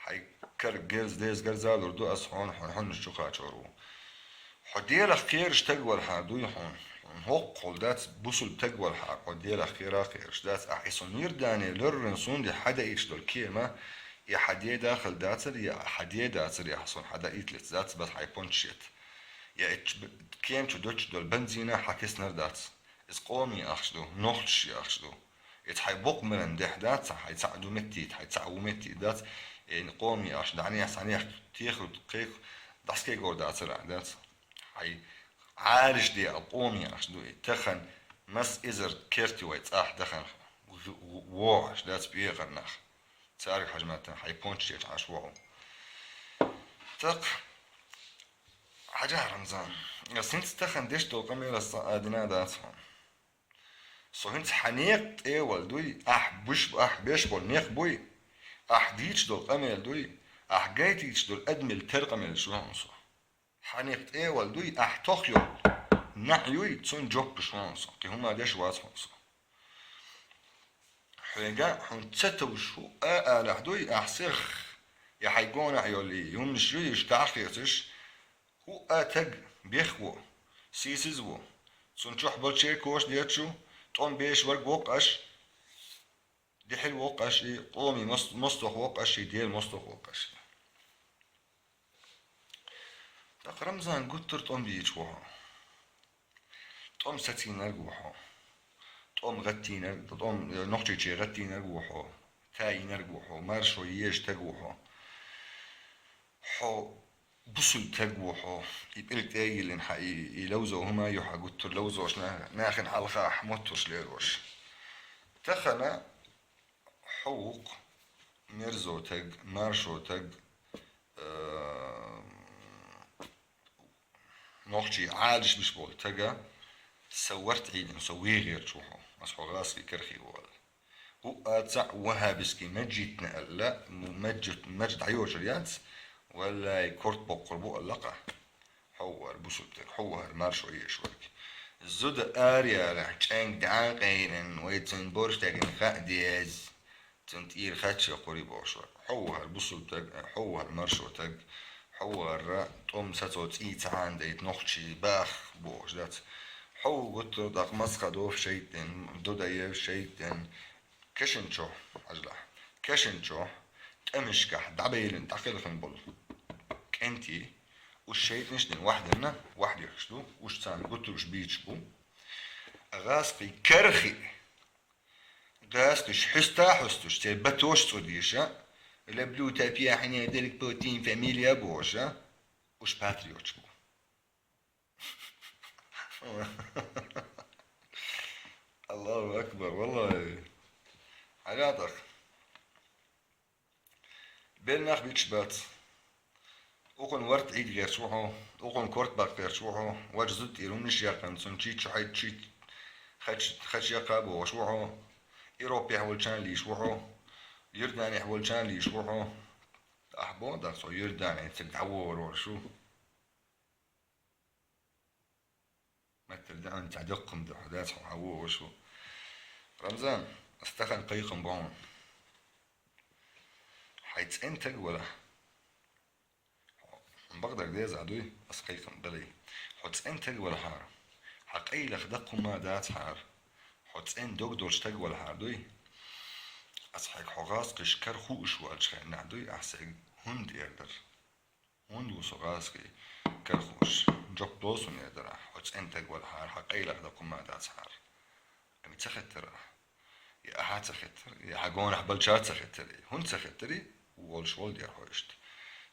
Хьайн кара герз, деза герза а лур ду ас хьуна, хьуна хьуьннаш чу кхачор ву. Хьо Делах кхераш таг валахьара дуй хьуна. Хьуна хӀоккхул дац, бусул таг валахьара, хьо Делах кхера а кхераш дац. Ахь и сон Йордане лоррина суна де хьан даийташ долу кема, я хьан деда хила дацара, я хьан деда дацара, я хьан сон хьан даийталиц дац, бас хьайн пончаш ет. Я и ч-, кема чу доцуш долу бензина хьан киснар дац. Иза къомий ахча ду, нохчий ахча ду. Иза хьайн боккъамелан дехьа дац, хьайн цхьаъ ду меттийта, хьайн цхьаъ ву меттийта дац, и къомий ахча дӀанехьа, схьанехьа, техар кхайкха, дӀасакхайкхор дацара ахь дац. Хьайн Ӏалаш де а къомий ахча ду и. Тахан мас эзар керти вай цӀахь дахана вогӀуш дац пекъар нах. Цаьрга хьажа ма тан, хьайн пончаш ечу Ӏаш вогӀу. ТӀаккха Хьажахь, Рамзан, ас хӀинца тахана деш долу къамел ас цкъа а дина а дац хьуна. Со хӀинца хьан некъ тӀе а вала дуй, ахь буш, ахь беш болу некъ буй, ахь дийцаш долу къамел дуй, ахь гайтийцаш долу адамел тера къамелаш ву хьуна со. Хьан некъ тӀе а вала дуй, ахь тох йолу наӀ юй, цунна жоп луш ву хьуна со. Кхин хӀума деш вац хьуна со. Хьоьга хьуна ца товш хӀуъа а алахь дуй, ахь сирх, я хьайн гонахь йолу хӀуманаш юй, уьш тӀаьхьахецаш, хӀуъа таг бех ву, сийсаз ву. Цунна чохь болчерг коша детташ ву, тӀом беш верг воккху аш, дехьа воккху аш и, къомий мос-, мостагӀа воккху аш и, Делан мостагӀа воккху аш и. ТӀаккха Рамзан гуттар тӀом бийча ву хьо. ТӀом сацийнарг ву хьо. ТӀом гӀаттийнарг, тӀом, э, нохчийче гӀаттийнарг ву хьо. Таийнарг ву хьо. Маршо езаш таг ву хьо. Хьо бусул таг ву хьо. И пӀелг тӀе а йиллина хьан и, и ловзо хӀума а ю хьан гуттар ловзош на-, нахана хьалха ахь моттуш лелош. Тахана хьо ву-кх мерзо таг, маршо таг, э, нохчий Ӏалаш биш болу тага, сан варт Ӏийдина, со вегӀерчу ву хьо, ас хьо гӀазкхий карахь ву аьлла. ХӀуъа цхьаъ ваххабистский маьждиг йитина аьлла, м-, маьждиг, маьждиг дӀайочур яц, валлай, корта боккхур бу аьлла-кх. Хьо ву хӀара бусул таг, хьо ву хӀара маршо езаш верг. Зуда ара ялахь, чӀенг дӀа а къайнан, вай цунна борш тегина хаа деза. Цунна тӀера хача кхури бохуш вара. Хьо ву хӀара бусул таг, хьо ву хӀара маршо таг, хьо ву хӀара тӀом сацо цӀий ца хьанадайта нохчий бах бохуш дац. Хьо ву гуттар а дакъа Масхадов шайтӀен, Дудаев шайтӀен, кешан чохь, хьажалахь, кешан чохь, тӀамашкахь дӀабевлина дӀакхелхина болу кӀентий, уьш шайтӀанаш дина вахдина, вахдеш ду, уьш царна гуттар уьш бийцаш бу. ГӀазкхий карахь ГӀазкхаша хьуьста а хьуьстуш, церан батош цӀу дийша, люблю тебя, хьуна дерг Путин фамилия бохуша, уьш патриоташ бу. Аллаху акбар, валлахи. Хьажа тӀаккха. Белла нах битташ бац. Укхун варт Ӏийда гӀерташ ву хьо, укхун корта баккха гӀерташ ву хьо, важа зуда тӀера хӀуманаш яьккхина, цунна чий чу хьайта, чий хача, хача яккха а бохуш ву хьо, Европехь волчарна лийш ву хьо, Йорданехь волчарна лийш ву хьо. Ахь боху дах со Йордане цига дӀавогӀур волуш ву. Маттара даьӀна цхьа доккхам ду хьо, дац хьо хьан вогӀуш ву. Рамзан, ас тахана кхайкхам бу хьуна. Хьайн цӀена таг валахь. Хьо бакъдар деза дуй, ас кхайкхам белий. Хьо цӀена таг валахьара. Хьан къайлаха даккха хӀума дацахьара. Хьо цӀена дог долуш таг валахьара дуй. Ас хьайга хьо гӀазкхийчу кара хууш волчу хенахь дуй ахь сайга хӀунда эр дара? ХӀунда ву со гӀазкхий кара хууш? Жоп ло суна эр дара ахь, хьо цӀена таг валахьара, хьан къайлаха даккха хӀума дацахьара. Амма ца хеттара ахь. Я ахьа ца хеттара, я хьан гонах болчара ца хеттара. ХӀунда ца хеттара? Волуш волу дера хьо иштта.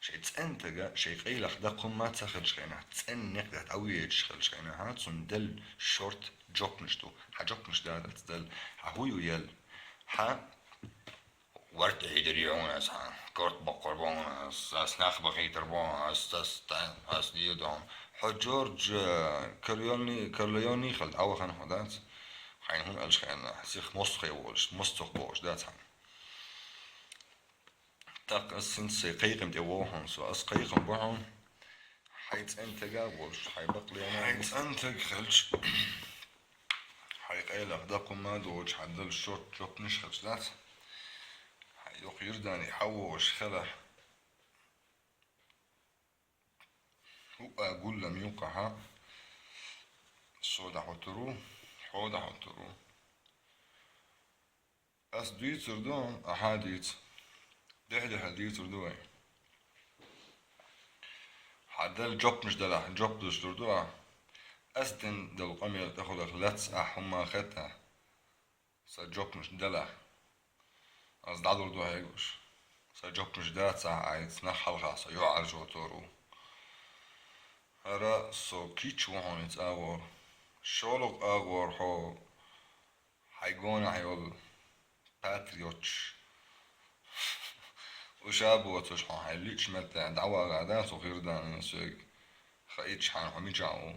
Шайн цӀена тага, шайн къайлаха даккха хӀума ца хилчу хенахь, цӀена некъ тӀехь дӀавоьдуш хилчу хенахь, цунна делла шорта жопнаш ду. Хьан жопнаш дац делла, хьан хӀун ю елла? Хьан варта хьийдир ю хьуна аса, корта баккхар бу хьуна аса, ас нах бахийтар бу хьуна аса, ас, ас, ас дийр ду хьуна. Хьо Джордж, э, Корлеоне, Корлеоне хила дӀавахана хьо дац? Хьайна хӀун аьлчу хенахь, сиха мостагӀ волуш, мостагӀ бохуш дац хьан? ТӀаккха ас хӀинца сайн кхайкхам тӀе вогӀу хьуна со. Ас кхайкхам бу хьуна, хьайн цӀена тага а волуш, хьайн бакълена а, хьайн цӀена таг хилча, хьайн къайлаха даккха хӀума а доцуш, хьан делла шорта жопнаш хилча дац? Хьайн юха Юрдане хьан вогӀуш хилахь? ХӀуъа гуллам юккъахьа со дӀахӀуттур ву, хьо дӀахӀуттур ву. Ас дуьйцур ду, ахьа а дуьйцу. Дехьа-дехьа дуьйцур ду вай. Хьан делла жопнаш делахь, жоп луш лур ду ахь. Ас дина долу къамел тӀехулах лаьцна ахь хӀумма хетта, сан жопнаш делахь, ас дӀалур ду хьоьга уьш. Сан жопнаш дацахь, ахь ица нах хьалха со юьхьӀаьржо тор ву. ХӀара со кийча ву хьуна иза агӀор. ШолгӀа агӀор хьо хьайн гонахь йолу патриоташ. Уьш а боцуш хьо хьайн личный меттехь дӀавагӀа дац хӀокху Юрдане соьга. Хаийташ хьайна хьо мичахь ву?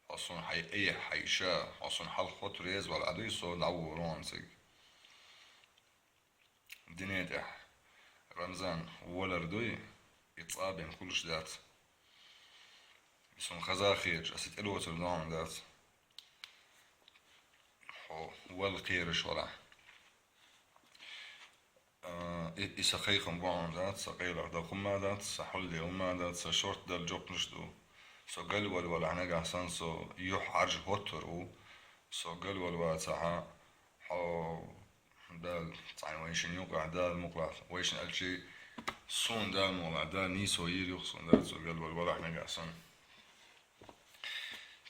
Хьо суна хьайн айхьа, хьайн иша, хьо суна хьалха хӀотта реза вала Ӏа дуй со дӀавора хьуна цига? Дине тӀехь, Рамзан, валар дуй, и цкъа бен хуьлуш дац. И суна хаза хеташ, ас и тӀелоцур ду хьуна дац. Хьо вала кхераш валахь. А, и, и сан кхайкхам бу хьуна дац, сан къайлаха даккха хӀума дац, сан хьулде хӀума дац, сан шорта делла жопнаш ду. Со галвала валахь нагахь санна со юьхьӀаьржа хӀоттур ву. Со галвала вацахьа, хьо Дала цхьаьна вайшинна юкъахь, Дала мукъалахь, вайшинна аьлчи, суна Дала мукъалахь, Дала нийсо йийр ю-кх суна дац, со галвала валахь нагахь санна.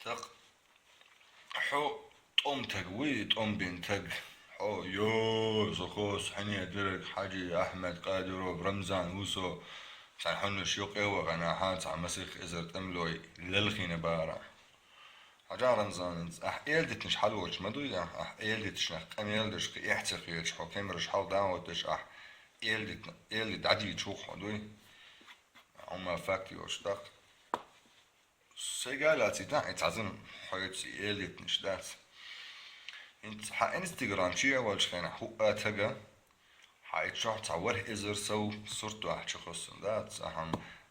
ТӀаккха хьо тӀом таг вуй, тӀом бина таг. Хьо, йо, со хӀокху хьуна дерг Хьаьжи, Ахьмад, Къадиров, Рамзан ву со, цхьана хьуьннаш юкъе а вахана, хьан цхьа масех эзар тӀемалой лелхийна бара. Хьажа, Рамзан, ахь эладитанаш хьалволчу ма дуй ахь, ахь эладитанаш нах къамел деш кхин эхь ца хеташ, хьо камераш хьалха дӀахӀотташ ахь эладитан, эладита дӀадийча ву-кх хьо дуй? Хьума факт йоцуш даккха. Сайга а лацийта ахь и цхьа зама, хьоьца и эладитанаш дац. ХӀинца хьан Instagram чу а волчу хенахь хӀуъа тага, хьан и чохь цхьа ворхӀ эзар сов сурт ду ахь чу хӀуссун дац, ахьа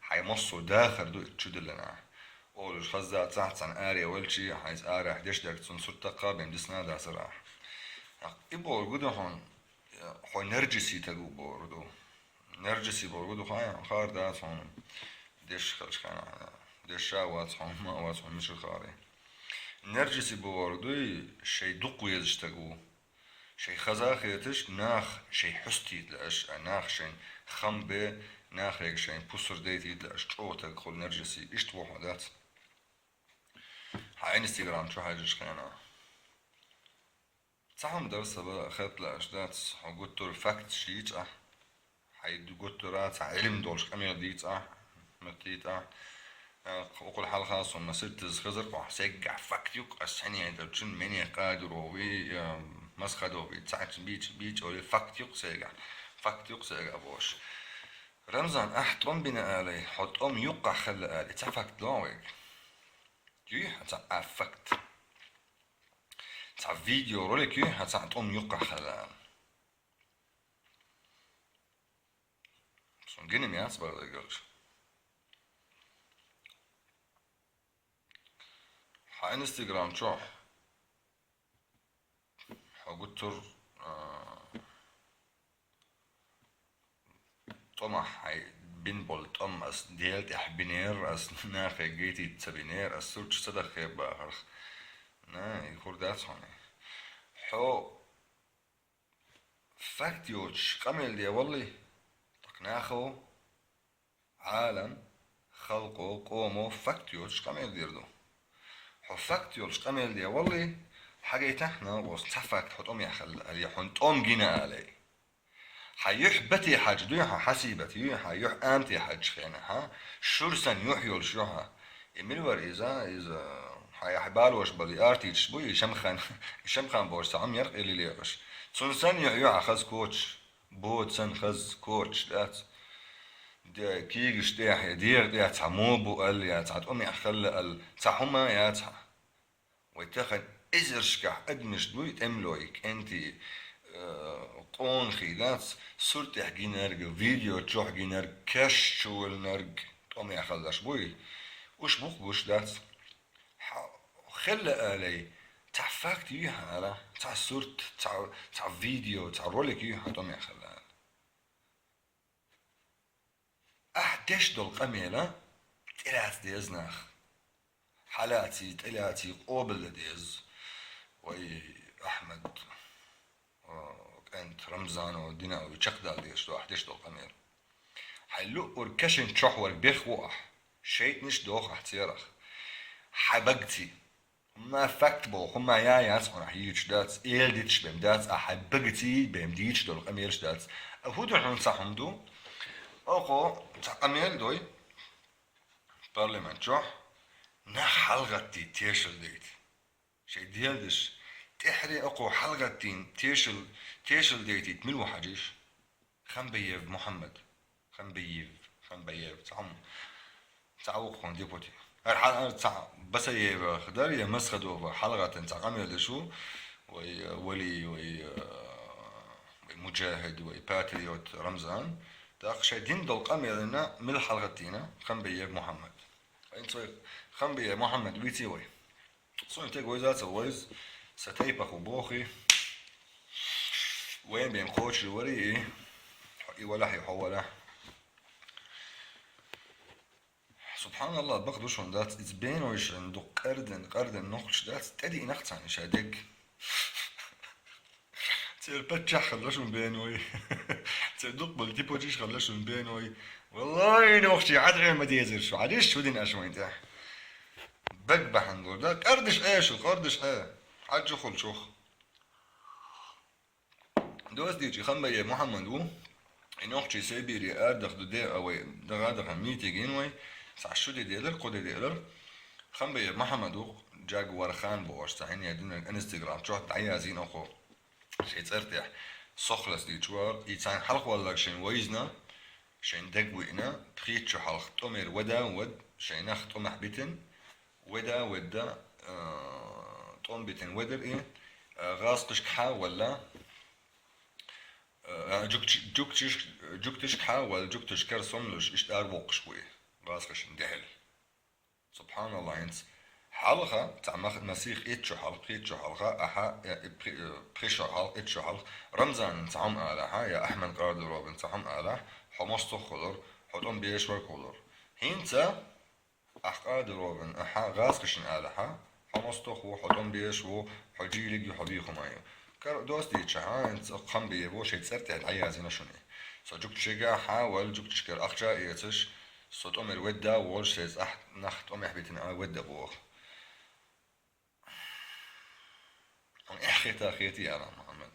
хьайн массо а дахар ду и чу диллина ахь. Олуш хаза цхьацца цхьана аре валчи, хьайца арахь деш дерг цунна сурт таккха а бен дисна а дацара ахь. И бохург ду хьуна, хьо нерджаси таг ву бохург ду. Нерджаси бохург ду хьуна, хаар дац хьуна. Деш хилча хьуна, деш а вац хьуна, ма а вац хьуна, мичара хаарий. Нерджаси бохург дуй, шайн дукха везаш таг ву. Шайн хаза а хеташ, нах шайн хьустийта лаьаш, а нах шайн хам бе, нахега шайн пусар дайтийта лаьаш, чӀогӀа таг хуьлу нерджаси, иштта ву хьо дац. Хьан Instagram чу хьаьжча хенахь. Цхьа хӀума дара сан бала хетта лаьаш дац, хьо гуттар а факташ йийца ахь. Хьайн гуттара а цхьа Ӏилма долуш къамел дийца ахь, меттийта ахь. Э, укхул хьалха суна маситтаза хезар-кх, сайгахь факт ю-кх, ас хьенех долчун, менех Къадиров вий, э, Масхадов вий, цхьаьчун бийца, бийца олий, факт ю-кх сайгахь, факт ю-кх сайгахь бохуш. Рамзан, ахь тӀом бина алий, хьо тӀом юккъахь хилла алий, цхьа факт ло вайга. Юй хьан цхьа а факт? Цхьа видеоролик юй хьан цхьа тӀом юккъахь хилла? Суна гина ма яц бара дерг аьлча. Хьан Instagram чохь хьо гуттар а, тӀомах хьайн бина болу тӀом ас Дела тӀехь бинера, ас нахе гайтийта ца бинера, ас сурташ ца даххе бахарх. На, и хӀур дац хьуна. Хьо Факт йоцуш къамел де валли, тӀаккха нахо, Ӏалам, халкъо, къомо факт йоцуш къамел дийр ду. Хьо факт йолуш къамел де валли, хьагайтахьа нагӀо цхьа факт хьо тӀом яхалла, али хьуна тӀом гина алай. Хьан юьхь бате хьаьжча дуй хьан хьасибат, юй хьан юьхь амте хьаьжча хенахьа, шура санна юьхь йолуш ю хьан. И мила вара иза, иза хьан яхьа балош бала, и артисташ бу, и Шамхан, и Шамхан бохуш цхьа Ӏум яра къилли лекъаш. Цунна санна юьхь ю хьан хаза кочаш, бода санна хаза кочаш дац. Де, кийгаш тӀехь, дегӀа тӀехь цхьа мо бу алла, я цхьа тӀом яхалла алла, цхьа хӀума яц хьан. Вай тахана эзаршкахь адамаш дуй, тӀемалой, кӀентий, э, къонахий дац, сурт тӀехь гинарг, видео чохь гинарг, каш чу валинарг, тӀом яхаллаш буй. Уьш бух гуш дац. Хьо хилла алай, цхьа факт юй хьан ара, цхьа сурт, цхьа, цхьа видео, цхьа ролик юй хьан тӀом яхалла ала. Ахь деш долу къамела тӀелаца деза нах. Хьалаций, тӀелаций къобалдан деза. Вай Ахьмад, о, кӀант Рамзано, дина а вуй, чекхдала дезаш ду ахь деш долу къамел. Хьайн луъург кашин чохь верг бех ву ахь. ШайтӀанаш доху ахь церах. Хьайн багций. ХӀумма факт боху, хӀумма я яц хьуна ахь йийцуш дац, эла диташ бен дац, ахь хьайн багций бен дийцуш долу къамелаш дац. ХӀун ду хьуна цхьа хӀума ду? Оха цхьа къамел дой, парламент чохь, нах хьалагӀаттий тешал дайта. Шайн делдаш, тӀехьаре оха хьалагӀаттийна тешал, тешал дайтийта мила ву хьажийша? Хамбаев Мухьаммад. Хамбаев, Хамбаев, цхьа хӀума. Цхьа вукхун депути. ХӀара хьал-, хӀара цхьа Басаевах дара, я Масхадовах хьалагӀаттина цхьа къамел деш ву, вай, э, Вали, вай, э, вай Муджахид, вай Патриот Рамзан. ТӀаккха шайн дина долу къамелана мила хьалагӀаттийна Хамбаев Мухьаммад. ХӀинца вай Хамбаев Мухьаммад вийци вай. Суна тӀе вайза а ца вайза, сан тайпах ву бохий. Вайн бен кхочур варий и? И валахь, и хьо валахь. СубхьаналлахӀ, бакъ ду шуна дац, иза бенойшан дукха къардан, къардан нохчаш дац, тӀедиънах царна шайн дегга. Церан паччахь хилла шуна беной. Церан дукха болу типочиш хилла шуна беной. Валлахи, нохчий, хьан тӀе ма дезара шу, хьан диш шу дина аша вайн тӀехь? Бага бахьана лур да. Къардаш Ӏе шу, къардаш Ӏе. Хьаьжжа хулчух. Доцу дийчи Хамбаев Мухьаммад ву. И нохчий Сибири арадаха ду де а вай, даха-даха митинг йина вай. Цхьа шу де делар, кху де делар. Хамбаев Мухьаммад ву, Джагвар Хан бохуш, цхьа хӀинъяр динарг Instagram чохь дӀаязйина оха. Шайн цӀар тӀехь сохлас дийчу вара, и царна хьалха валларг шайн вайзна, шайн дагвиъна, пхийтта шу хьалха тӀомер вада а вад, шайн нах тӀомехь битина, вада а ведда, а, тӀом битина ведар и, а, гӀазкхашкахьа а валла, а, жугтиш-, жугтиш-, жугташкахьа а валла, жугташкара сомлуш, иштта ара воккхуш ву и, гӀазкхашна дехьал. СубхьаналлахӀ, хӀинца хьалха, цхьа мах-, масех итт шу хьалха, пхийтта шу хьалха, ахьа, э, пхи-, э, пхи шу хьалха, итт шу хьалха, Рамзанан цхьа хӀума алахьа, я Ахьмад Къадирован цхьа хӀума алахь, хьо мостагӀ хулар, хьо тӀом беш верг хулар. ХӀинца, ахь Къадирован, ахьа гӀазкхашна алахьа, хьо мостагӀ ву, хьо тӀом беш ву, хьо жийлиг ю, хьо вийхума ю. Кар-, доцу дийча, хьан, хӀинца Хамбаев ву, шайн цӀар тӀехь дӀаязйина шуна. Со жугташкахьа а валла, жугташкара ахча а эцаш, со тӀомер ведда а волуш, шайн цӀахь нах тӀомехь битина а ведда боху. Хьуна эхь хета хетий, Ӏалам Мухьаммад?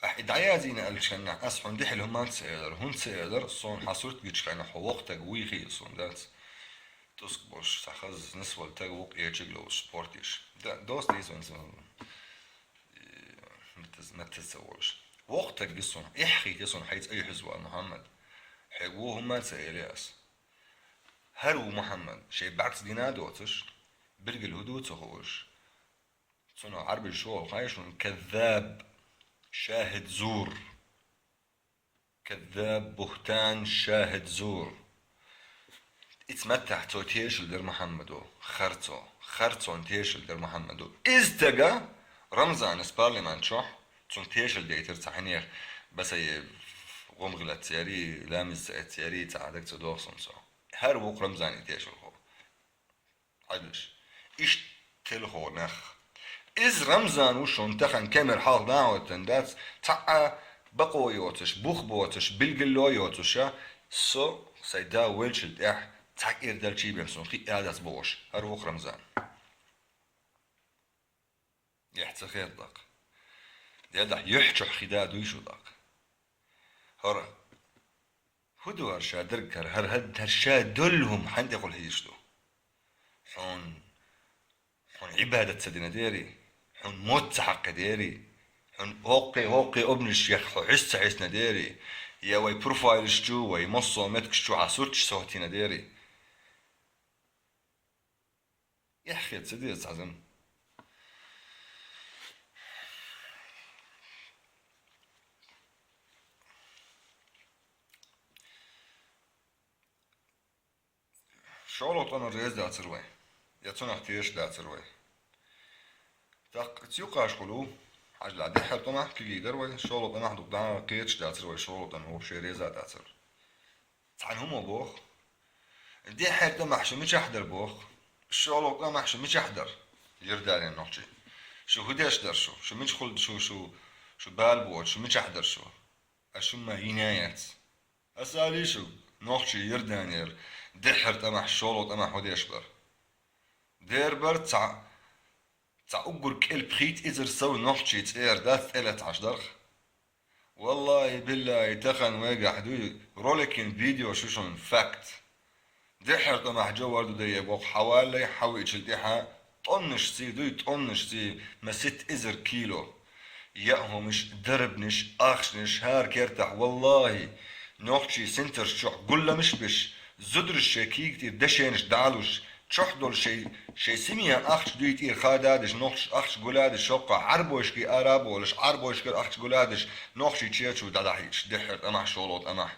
Ахь и дӀаязйина аьллачу хенахь, ас хьуна дехьал хӀуманца ца элира, хӀунда ца элира, суна хьан сурт гича хенахь хьо воккха таг вуй хиира суна дац. Туск болуш, цхьа хаза нисвала таг ву, къечиг ловзуш, спорт еш. Да, доцу дийца вайн сан, э, меттаз, меттаз ца волуш. Воккха таг гиса суна, эхь хийта суна хьайца айхьаза ван, Мухьаммад. Хьега вон хӀума ца элира ас. ХӀара ву Мухьаммад, шайн бӀаьргца дина а доцуш, билггал хӀун ду ца хууш. Цунах Ӏарбий шолгӀа хаьий шуна: каззаб, шахӀид зур. Каззаб, бухӀтан, шахӀид зур. Ицу маттахь цо тешал дира Мухьаммадо. Харцо. Харцонна тешал дира Мухьаммадо. Иза стага Рамзанас парламент чохь цунна тешал дайтира цхьа хьинех Басаев гӀум гӀилац яри, ламаз ца эц яри, цхьа хьадаг ца доху суна цо. ХӀара ву-кх Рамзане тешалхо. Хьажалаш. Иштта телхо нах. Иза Рамзан ву шуна тахана камера хьалха дӀа а оттан дац, цхьа а бакъо йоцуш, бух боцуш, билгало йоцуша, со, сайн да велчул тӀехь, цхьа кӀира далчий бен суна хи а дац бохуш, хӀара ву-кх Рамзан. Эхь ца хетта дакъа. Дедахь юьхь чохь хи да дуй шу дакъа. ХӀара. ХӀун ду хӀара ша дерг хӀара, хӀара, хӀара, хӀара ша долу хӀума хьан тӀехула хьийзаш ду? Хьуна, хьуна Ӏибадат ца дина дери? Хьуна мотт ца хьаккхи дери? Хьуна хӀокхе, хӀокхе обнаш ех хьо хьуьс ца хьисна дери? Я вай пурфайлаш чу, вай массо а меткаш чу хьан сурташ ца хӀоттийна дери? Эхь хета ца деза цхьа зама. ШолгӀа тӀамах реза дацара вай, я цунах тешаш дацара вай. ТӀаккха ца юкъаш хуьлу, хьажал, дехьара тӀамах кегий дара вай, шолгӀа тӀамах дукха дӀа кхеташ дацара вай, шолгӀа тӀамах вовшех реза дацара. Цхьана хӀума боху: «Дехьара тӀамах шу мичахь дара?» — боху. «ШолгӀа тӀамах шу мичахь дара, Йорданин нохчий? Шу хӀун деш дара шу? Шу мичахула шу, шу, шу бала боцуш, шу мичахь дара шу? Ас шу ма йина яц». Ас алий шу, нохчий Йорданера дехьара тӀамах, шолгӀа тӀамах хӀун деш бара? Дера бара цхьа, цхьа уггар кӀел-пхийтта эзар сов нохчий цӀера дац тӀелаца Ӏаш дарх. Валлахи, биллахи, тахана вайгахь дуй роликийн видео шу шуна факт. Дехьара тӀамах жовхӀар ду дае боху, хьаваллай, хьавиъчул тӀаьхьа тӀоннашций дуй, тӀоннашций, маситта эзар кило. Яа хӀумаш, дарбанаш, ахчанаш, хӀара кертахь, валлахи, нохчий синтарш чохь гулламаш а беш, зудараш шайн кийга тӀера дашенаш дӀа а луш, чохь долу шайн, шайн семьян ахча дуй тӀера хададеш, нохчаш ахча гуладеш, шоккха Ӏарбойшки ара а болуш, Ӏарбойшкара ахча гуладеш, нохчий чечу дӀадахьийташ, дехьара тӀамах, шолгӀа тӀамах.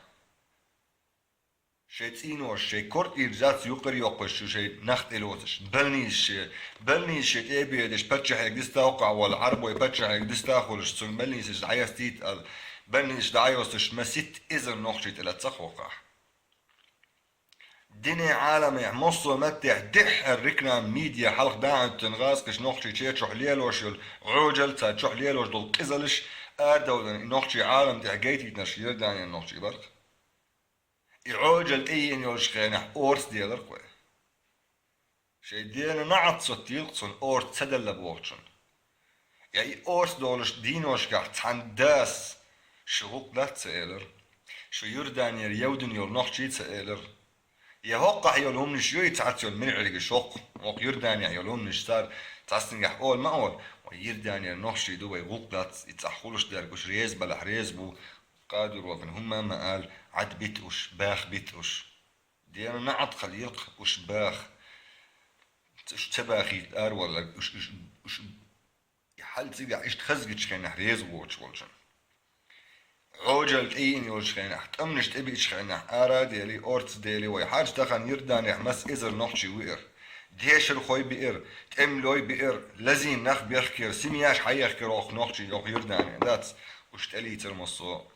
Шайн цӀийнош, шайн кор тӀера зац юкъара йоккхуш шу шайн нах тӀелоцуш, больницаш, больницаш тӀе а бедеш, паччахьега диста а хӀоккхахь волу, Ӏарбой паччахьега диста а хуьлуш, цунна больницаш дӀаястийта аьлла, больницаш дӀайостуш, маситта эзар нохчий тӀелаца хӀокхахь. Дине Ӏаламехь, массо а маттехь дехьара реклама, медиа хьалха дӀа а оьттина, гӀазкхаша нохчий чечохь лелош йолу Ӏоьжал, цара чохь лелош долу къизалш арадовлина, и нохчий Ӏалам тӀехь гайтийтинарш Йорданин нохчий бара-кх. И Ӏоьжал тӀееана йолчу хенахь орца делара-кх вай. Шайн дена наӀат соттийла-кх цунна орца ца делла бохучунна. Я и орца долуш дийношкахь цхьана дас шу гӀуллакх дац ца элира, шу Йорданера евдина йолу нохчий ца элира. Я хӀоккхахь йолу хӀуманаш юй цхьацца йолу миргӀиргаш хӀокху, хӀокху Йорданехь йолу хӀуманаш цара цхьассангахь ола ма олу, вай Йорданера нохчий ду, вай гӀуллакх дац, и цхьа хуьлуш дерг уьш реза балахь реза бу, Къадировна хӀумма а ма ала, Ӏад бита уьш, баха бита уьш. Дена наӀат хилийла-кх уьш баха. Уьш ца бахийта аравалларг, уьш, уьш, уьш, и хьал цигахь иштта хазгичхьенахь реза воцуш волчун. Ӏоьжал тӀееана йолчу хенахь, тӀамнаш тӀебиъчу хенахь, ара а дели, орца дели, вай хьарча тахана Йорданехь маса эзар нохчий веара. Дешархой биара, тӀемалой биара, лазийна нах бехкера, семьяш хьаехкера хӀокху нохчий, хӀокху Йорданехь дац, уьш тӀелийцар массо а.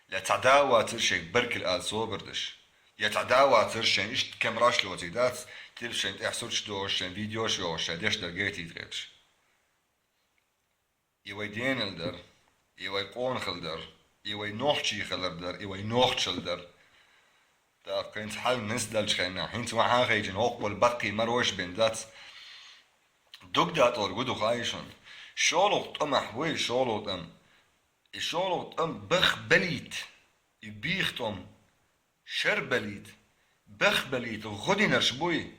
Я цхьа да вацара шайга баркалла ала собар деш. Я цхьа да вацара шайна иштта камераш лоций дац, тилпаш шайна тӀехь сурташ дохуш, шайн видеош йохуш, шайн деш дар гайтийта хеташ. И вай денал дара, и вай къонахал дара, и вай нохчий хилар дара, и вай нохчал дара. ТӀаккха хӀинца хьал нисдалчу хенахь, хӀинца вахьа хайчина хӀокху болу баккхий марош бен дац. Дуг датӀорг гу ду хаий шуна? ШолгӀа тӀамах вуй, шолгӀа тӀам. И шолгӀа тӀам бах балийта, и бийха тӀом шар балийта, бах балийта гӀо динарш буй.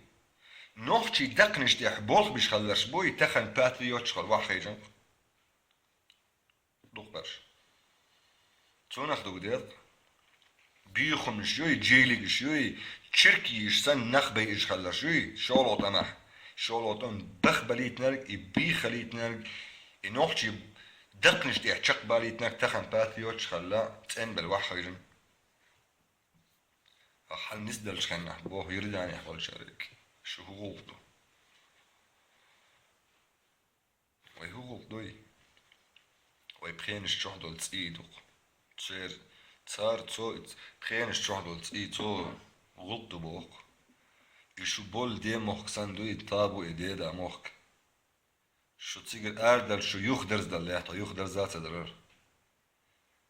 Нохчий даккханаш тӀехь болх беш хилларш буй, тахана патриоташ хилла ваххийчунах. Дукхарш. Цунах дугу деза. Бийхамаш юй, джийлигаш юй, чиркийш санна нах байъаш хилларш юй, шолгӀа тӀамах. ШолгӀа тӀам бах балийтинарг, и бийха хилийтинарг, и нохчий даккханаш тӀехь чекхбалийтинарг тахана патриоташ хилла, цӀенбелла ваххийчун. Ахьа хьал нисдалчу хеннахь боху Йорданехь болчаьрга: «Шу хӀун гӀуллакх ду? Вай хӀун гӀуллакх дуй? Вай пхенаш чохь долу цӀий ду-кх. Цер, цара цо и ц-, пхенаш чохь долу цӀий цо гӀуллакх ду боху. И шу болу ден мохк санна дуй, табу и деда мохк. Шу цигара арадала, шу юхадерзадала лаьтта, юхадерза ца дарар.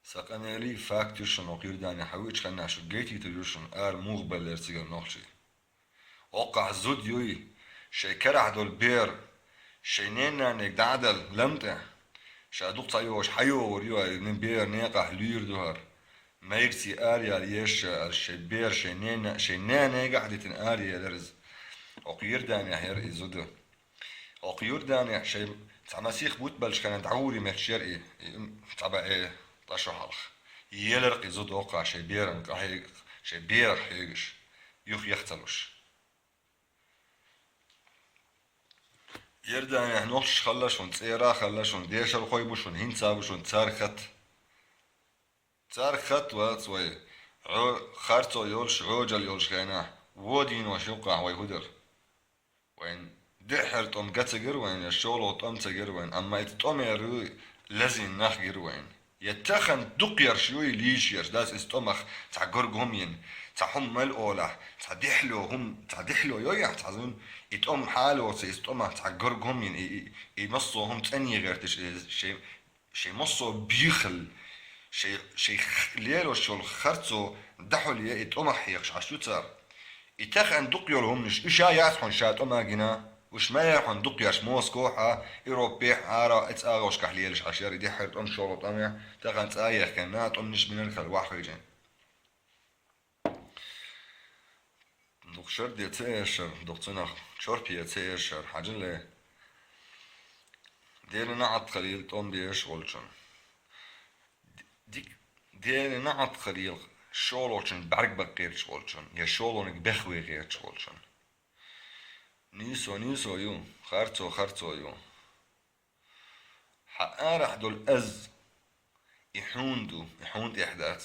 Сан къамелий факт ю шуна, кху Иорданехь хьан вуьйчу хенахь шу гайтийтур ю шуна, ара муха баллера цигара нохчий. Оккхахь зуда юй, шайн карахь долу бер, шайн ненананега дӀа а дала лам тӀе, ша дукха ца йогӀуш хьан йогӀур ю, ай, бер некъахь луьйр ду хӀара. Майрций араяла еза ша, аьлла, шайн бер, шайн нена, шайн нанегахь а дитина араелира иза. Окху Иорданехь яра и зуда. Окху Иорданехь шайн цхьа масех бутт беллачу хенахь дӀагӀур метташ яра и, и цхьа бӀе ткъа шо хьалха. Елара кхин зуда оккхахь шайн беран къахьега, шайн берах хьоьгуш, юха яха ца луш. Иорданехь нохчаш хилла шуна, цӀера а хилла шуна, дешархой бу шуна, хӀинца а бу шуна, царах хатта. Царах хатта вац вай, Ӏо-, харцо йолуш, Ӏожалла йолуш хенахь, вон дийнош юккъехь вай хӀун дара? Вайн дуьххьара тӀом ган ца гира вайна, я шолгӀа тӀом ца гира вайна, амма иза тӀом яр ю, лазийна нах гира вайна. Я тахана дукха ярш ю, и лийча ярш, дац иза тӀомах цхьа гург хӀума йина, цхьа хӀума мел олахь, цхьа дехьло хӀума, цхьа дехьло йойахь, цхьа зун, и тӀом хьалоца, иза тӀомах цхьа гург хӀума йина, и, и, и массо а хӀума цӀанъян гӀерташ, и шайн Шайн массо а бехал, шайн, шайн х-, лелош йолу харцо дӀахьулъе и тӀомах хьекхаш Ӏаш ю цара. И тахана дукха йолу хӀуманаш, уьш а яц хьуна ша тӀом а гина, уьш ма яра хьуна дукха ярш Москохь а, Европехь а, ара а, цӀа агӀошкахь лелаш Ӏаш яра, и дуьххьара тӀом шолгӀа тӀом яхь, тахана цӀа а яхкина, тӀомнаш бинарг хила ваххуьйжина. Дукха шар де ца эшар, дукха цунах чорпе ца эшар, хьажал. Делан неӀалт хилийла тӀом беш волчун. Дик-, Делан неӀалт хилийла шолгӀачун бӀаьрг баккхерчу волчун, я шолгӀаниг бехве гӀерташ волчун. Нийсо нийсо ю, харцо харцо ю. Хьан арахь долу аз, и хьуна ду, и хьуна тӀехь дац.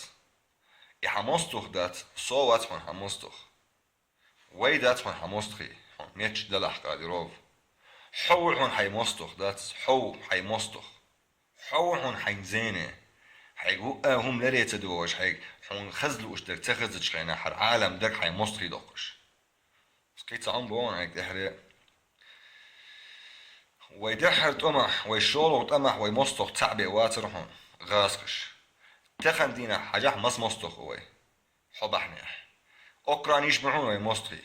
И хьан мостагӀ дац, со вац хьуна хьан мостагӀ. Вай дац хьуна хьан мостагӀий, хьуна метташ далахь, Кадиров. Хьо ву хьуна хьайн мостагӀ дац, хьо ву хьайн мостагӀ. Хьо ву хьуна хьайн зене. Хьайга хӀуъа хӀума ларе ца догӀуш, хьайга хьуна хаза лууш дерг ца хазачу хенахь, хӀара Ӏалам дерг хьайн мостагӀий доккхуш. Кхин цхьа хӀума боху хьайга тӀехьаре. Вай дуьххьара тӀомахь, вай шолгӀа тӀомахь, вай мостагӀ цхьаъ бен вацара хьуна, гӀазкхаш. Тахана дийнахь хьажахь, маса мостагӀ ву вай хьо бахьанехь. Окранийш бу хьуна вай мостагӀий,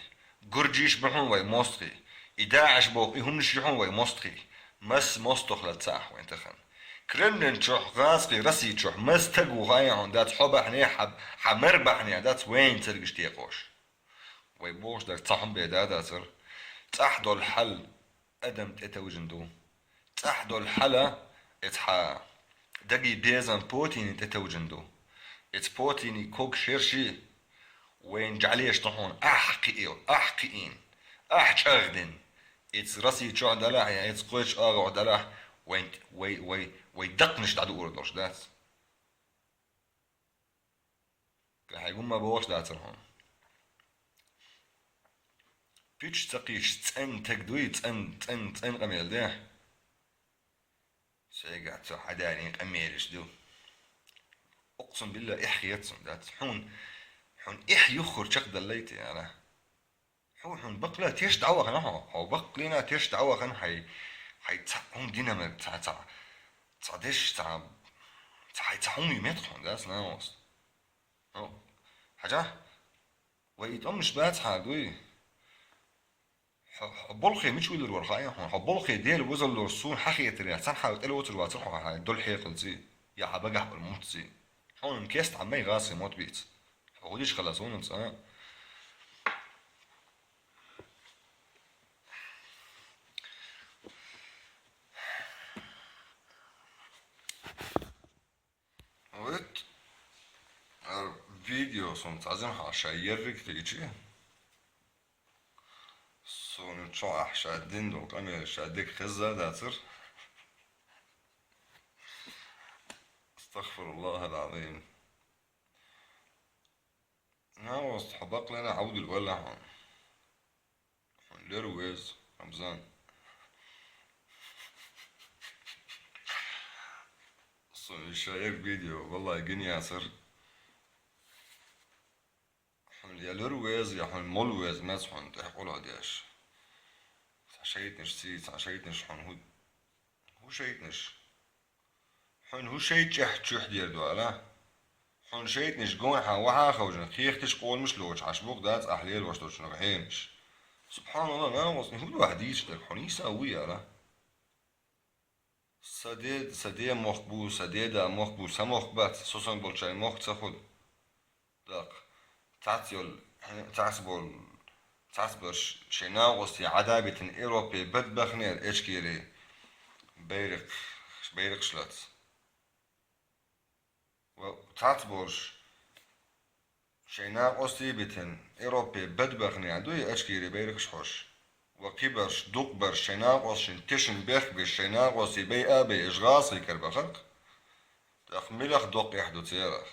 гуржийш бу хьуна вай мостагӀий, и ДаӀиш боху и хӀуманаш ю хьуна вай мостагӀий. Маса мостагӀ лаца ахь вайн тахана. Кремлин чохь, гӀазкхийн Росси чохь маса стаг ву хаий хьуна дац хьо бахьанехь, хьан, хьан мер бахьанехь дац вайна цергаш текхош. Вай бохуш дерг цхьа хӀума бен да дацара. ЦӀахь долу хьал адам тӀетовжина ду. ЦӀахь долу хьала, эца хьан даги безам Путине тӀетовжина ду. Эца Путине ког шерши вайна жӀалеш тохьуна ахь кхиъ-, ахь кхиъна, ахь чӀагӀдина. Эца Росси чохь далахь, я эца кхечу агӀор далахь, вайн, вай, вай, вай даккханаш дӀадуур долуш дац. Ткъа хьайга хӀумма бохуш дацара хьуна. Пуьчаш ца кхийча цӀена таг дуй, цӀена, цӀена, цӀена къамел де. Сайгахь цо хьадаьллин къамелаш ду. Укхун билла эхь хеташ дац. Хьуна, хьуна эхь юххур чекхдаллайта, яра. Хьо хьуна баккъала теш дӀавахана хьо. Хьо баккъалина теш дӀавахана хьай, хьай цхьа хӀума динамар, цхьа, цхьа, цхьа деш, цхьа, цхьа хьай цхьа хӀума ю меттах хьуна, да, снамос. Ну, хьажа, вай и тӀомнаш бац хьара дуй. Хьо, хьо болхе мича вуьллар вара хаьий хьуна? Хьо болхе Дела возаллора суна хьан хетарехь, цхьана хьала тӀелоцур вацара хьо хьан долу хьекъалций, я хьан багахь болу муттаций. Хьуна кеста хьан май гӀазкхийн мотт бийца. Хьо хӀудиш хала суна ца. Вот, ар видео сунца азим хьа ша ерриг хилчи. Суна чохь ша дин долу къамел ша диг хезза дацар. Астагфируллах ал-Азим. Наост хьо бакълена хьавдил валла хьон. Хьуна лер ву веза, Рамзан. Сон иша як видео, валлай, гин яцар. Хьуна я лер ву веза, я хьуна мол ву веза, мец хьуна тӀехь къула деш. Цхьа шайтнаш ций, цхьа шайтнаш хьуна хӀу-, ХӀун шайтӀанаш? Хьуна хӀун шайтӀа чӀехь чуьхь дер ду ала? Хьуна шайтӀанаш гонахьа вахьа а ховжина, кхехаташ къоламаш лоцуш хьаш бу-кх дац ахь лелош долчунах хьенаш. СубхьаналлахӀ, нагӀалцӀни хӀун ду ахь дийцаш дерг, хьуна йиса вуй ала? Сан де, сан ден мохк бу, сан деда мохк бу, сан мохк бац, со сан болчай мохк ца хуьлу. ТӀаккха цхьацца йолу, цхьацца болу, цхьацца барш шайн накъостий Ӏадабитина Европе бадбахнера эчкери байракх-, байракхаш лац. Ва цхьацца болуш шайн накъостий битина Европе бадбахнера дуй эчкери байракхаш хьош. Ва кхибарш, дукхабарш шайн накъосташна тешна бехк беш, шайн накъостий бай а бай, аш гӀазкхий карабахарх. ТӀаккха милах доккха эхь ду церах?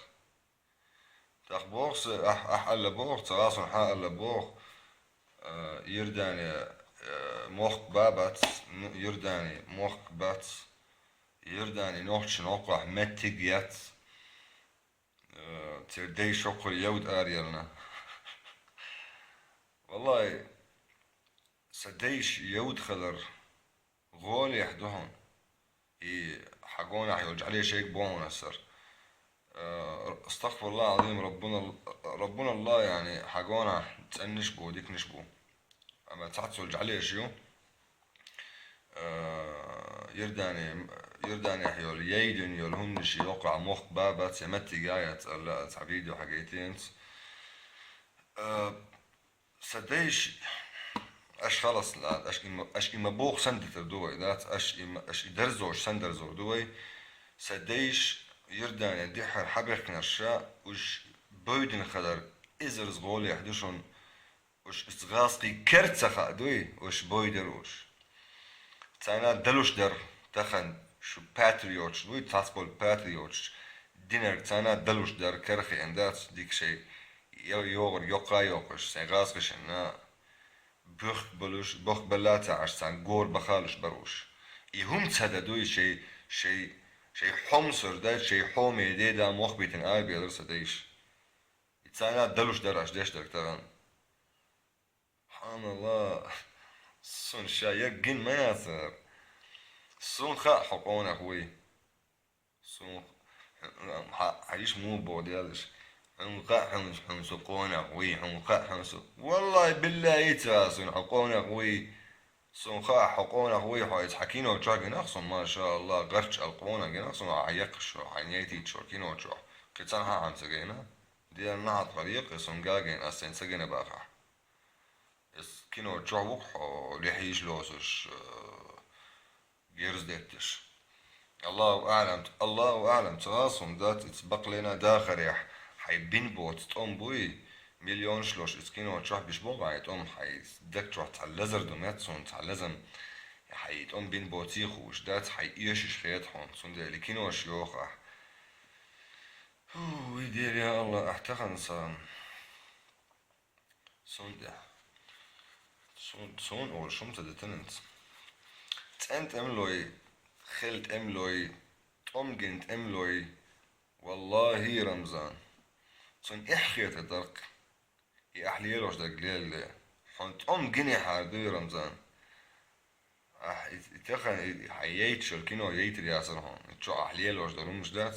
ТӀаккха боху са, ахь, ахь алла боху, ца гӀа суна хьан алла боху, а, Иордане, а, мохк ба бац, ну, Иордане мохк бац, Иордане нохчашна хӀокхахь меттиг яц, а, церан дайша хӀокхуьра Явд араелна. Валлай, сан дайша Явд хилар гӀолехь ду хьуна. И хьан гонахь йолу жӀале шайга бохьуна сара. Э, астагфируллахӀ Ӏазим, Раббуна, Раббуна Аллах, яъни, хьан гонахь цӀеннаш бу, диканаш бу. Амма цхьацца йолу жӀалеш ю. Э, Иордане, Иорданехь йолу, яйдина йолу хӀуманаш йоккхахь мохк ба бац, я меттиг а яц аьлла, аса цхьа видео хьагайтинца. Э, Сан дайша, аш халас лаьа, аш и ма, аш и ма боху сан дитар ду вай, дац, аш и ма, аш и дарзош сан дарзор ду вай. Сан дайша Иордане дихьар хьабехкнарша, уьш бойдина хилар эзарза гӀолехь ду шуна, уьш иза гӀазкхий кер ца хаа дуй, уьш бойдара уьш. Царна далуш дара тахана шу патриоташ, вуй цхьацца болу патриоташ, динарг царна далуш дара, карахиъна дац, дика шайн йо-, йогӀург йоккха а йоккхуш, сайн гӀазкхашна бохк балуш, бохк балла а ца Ӏаш, царна гора бахалуш бара уьш. И хӀума ца дан дуй, шайн, шайн, шайн хьомсур дац, шайн хьоме деда мохк битина арабелира сан дайша. И царна далуш дара аш деш дерг тахана. СубхьаналлахӀ. Суна ша ерг гина ма яцара. Суна хаьа хьо къонах вуй. Суна хьан, хьан йиш муха боху делаш. Хьуна хаьа хьуна, хьуна со къонах вуй, хьуна хаьа хьуна со. ВаллахӀи, биллахӀи, ца хаьа суна хьо къонах вуй. Суна хаьа хьо къонах вуй, хьо иза хьан кино чохь гинахь суна, машааллахӀ, гӀарчча ал къонах гинахь суна, хьан яккхаш шо, хьан яйтийта шо кино чохь. Кхин цхьанхьа хьан ца гина? Дера нахьа тхо рекъе суна гагийна, ас сайн ца гина бахахь. Иза кино чохь ву-кх хьо, лехьийша лоцуш, э, герз детташ. Аллаху аълам, Аллаху аълам, ца гӀа суна дац, иза баккхаллина дахарехь, хьайн бина боцу тӀом буй, миллионаш лош иза кино чохь биш боху хьайн тӀом, хьайн даг чохь цхьа лазар ду мет суна, цхьа лазам, хьайн тӀом бина боций хууш дац, хьайн эшаш хета хьуна, цундела и кинош йоху ахь. ХӀу, и дера, я Аллах, ахь тахана сан. Сун тӀехь. Сун, сун олуш хӀума ца дитинанца. ЦӀен тӀемалой, хел тӀемалой, тӀом гин тӀемалой, валлахӀи, Рамзан. Цунна эхь хетар дара-кх, и ахь лелош дерг лелале. Хьуна тӀом гинехьара дуй, Рамзан. Ахь и, и тахана и, хьайн яйташ йолу кино яйтар яцара хьуна. И чохь ахь лелош дара хӀуманаш дац,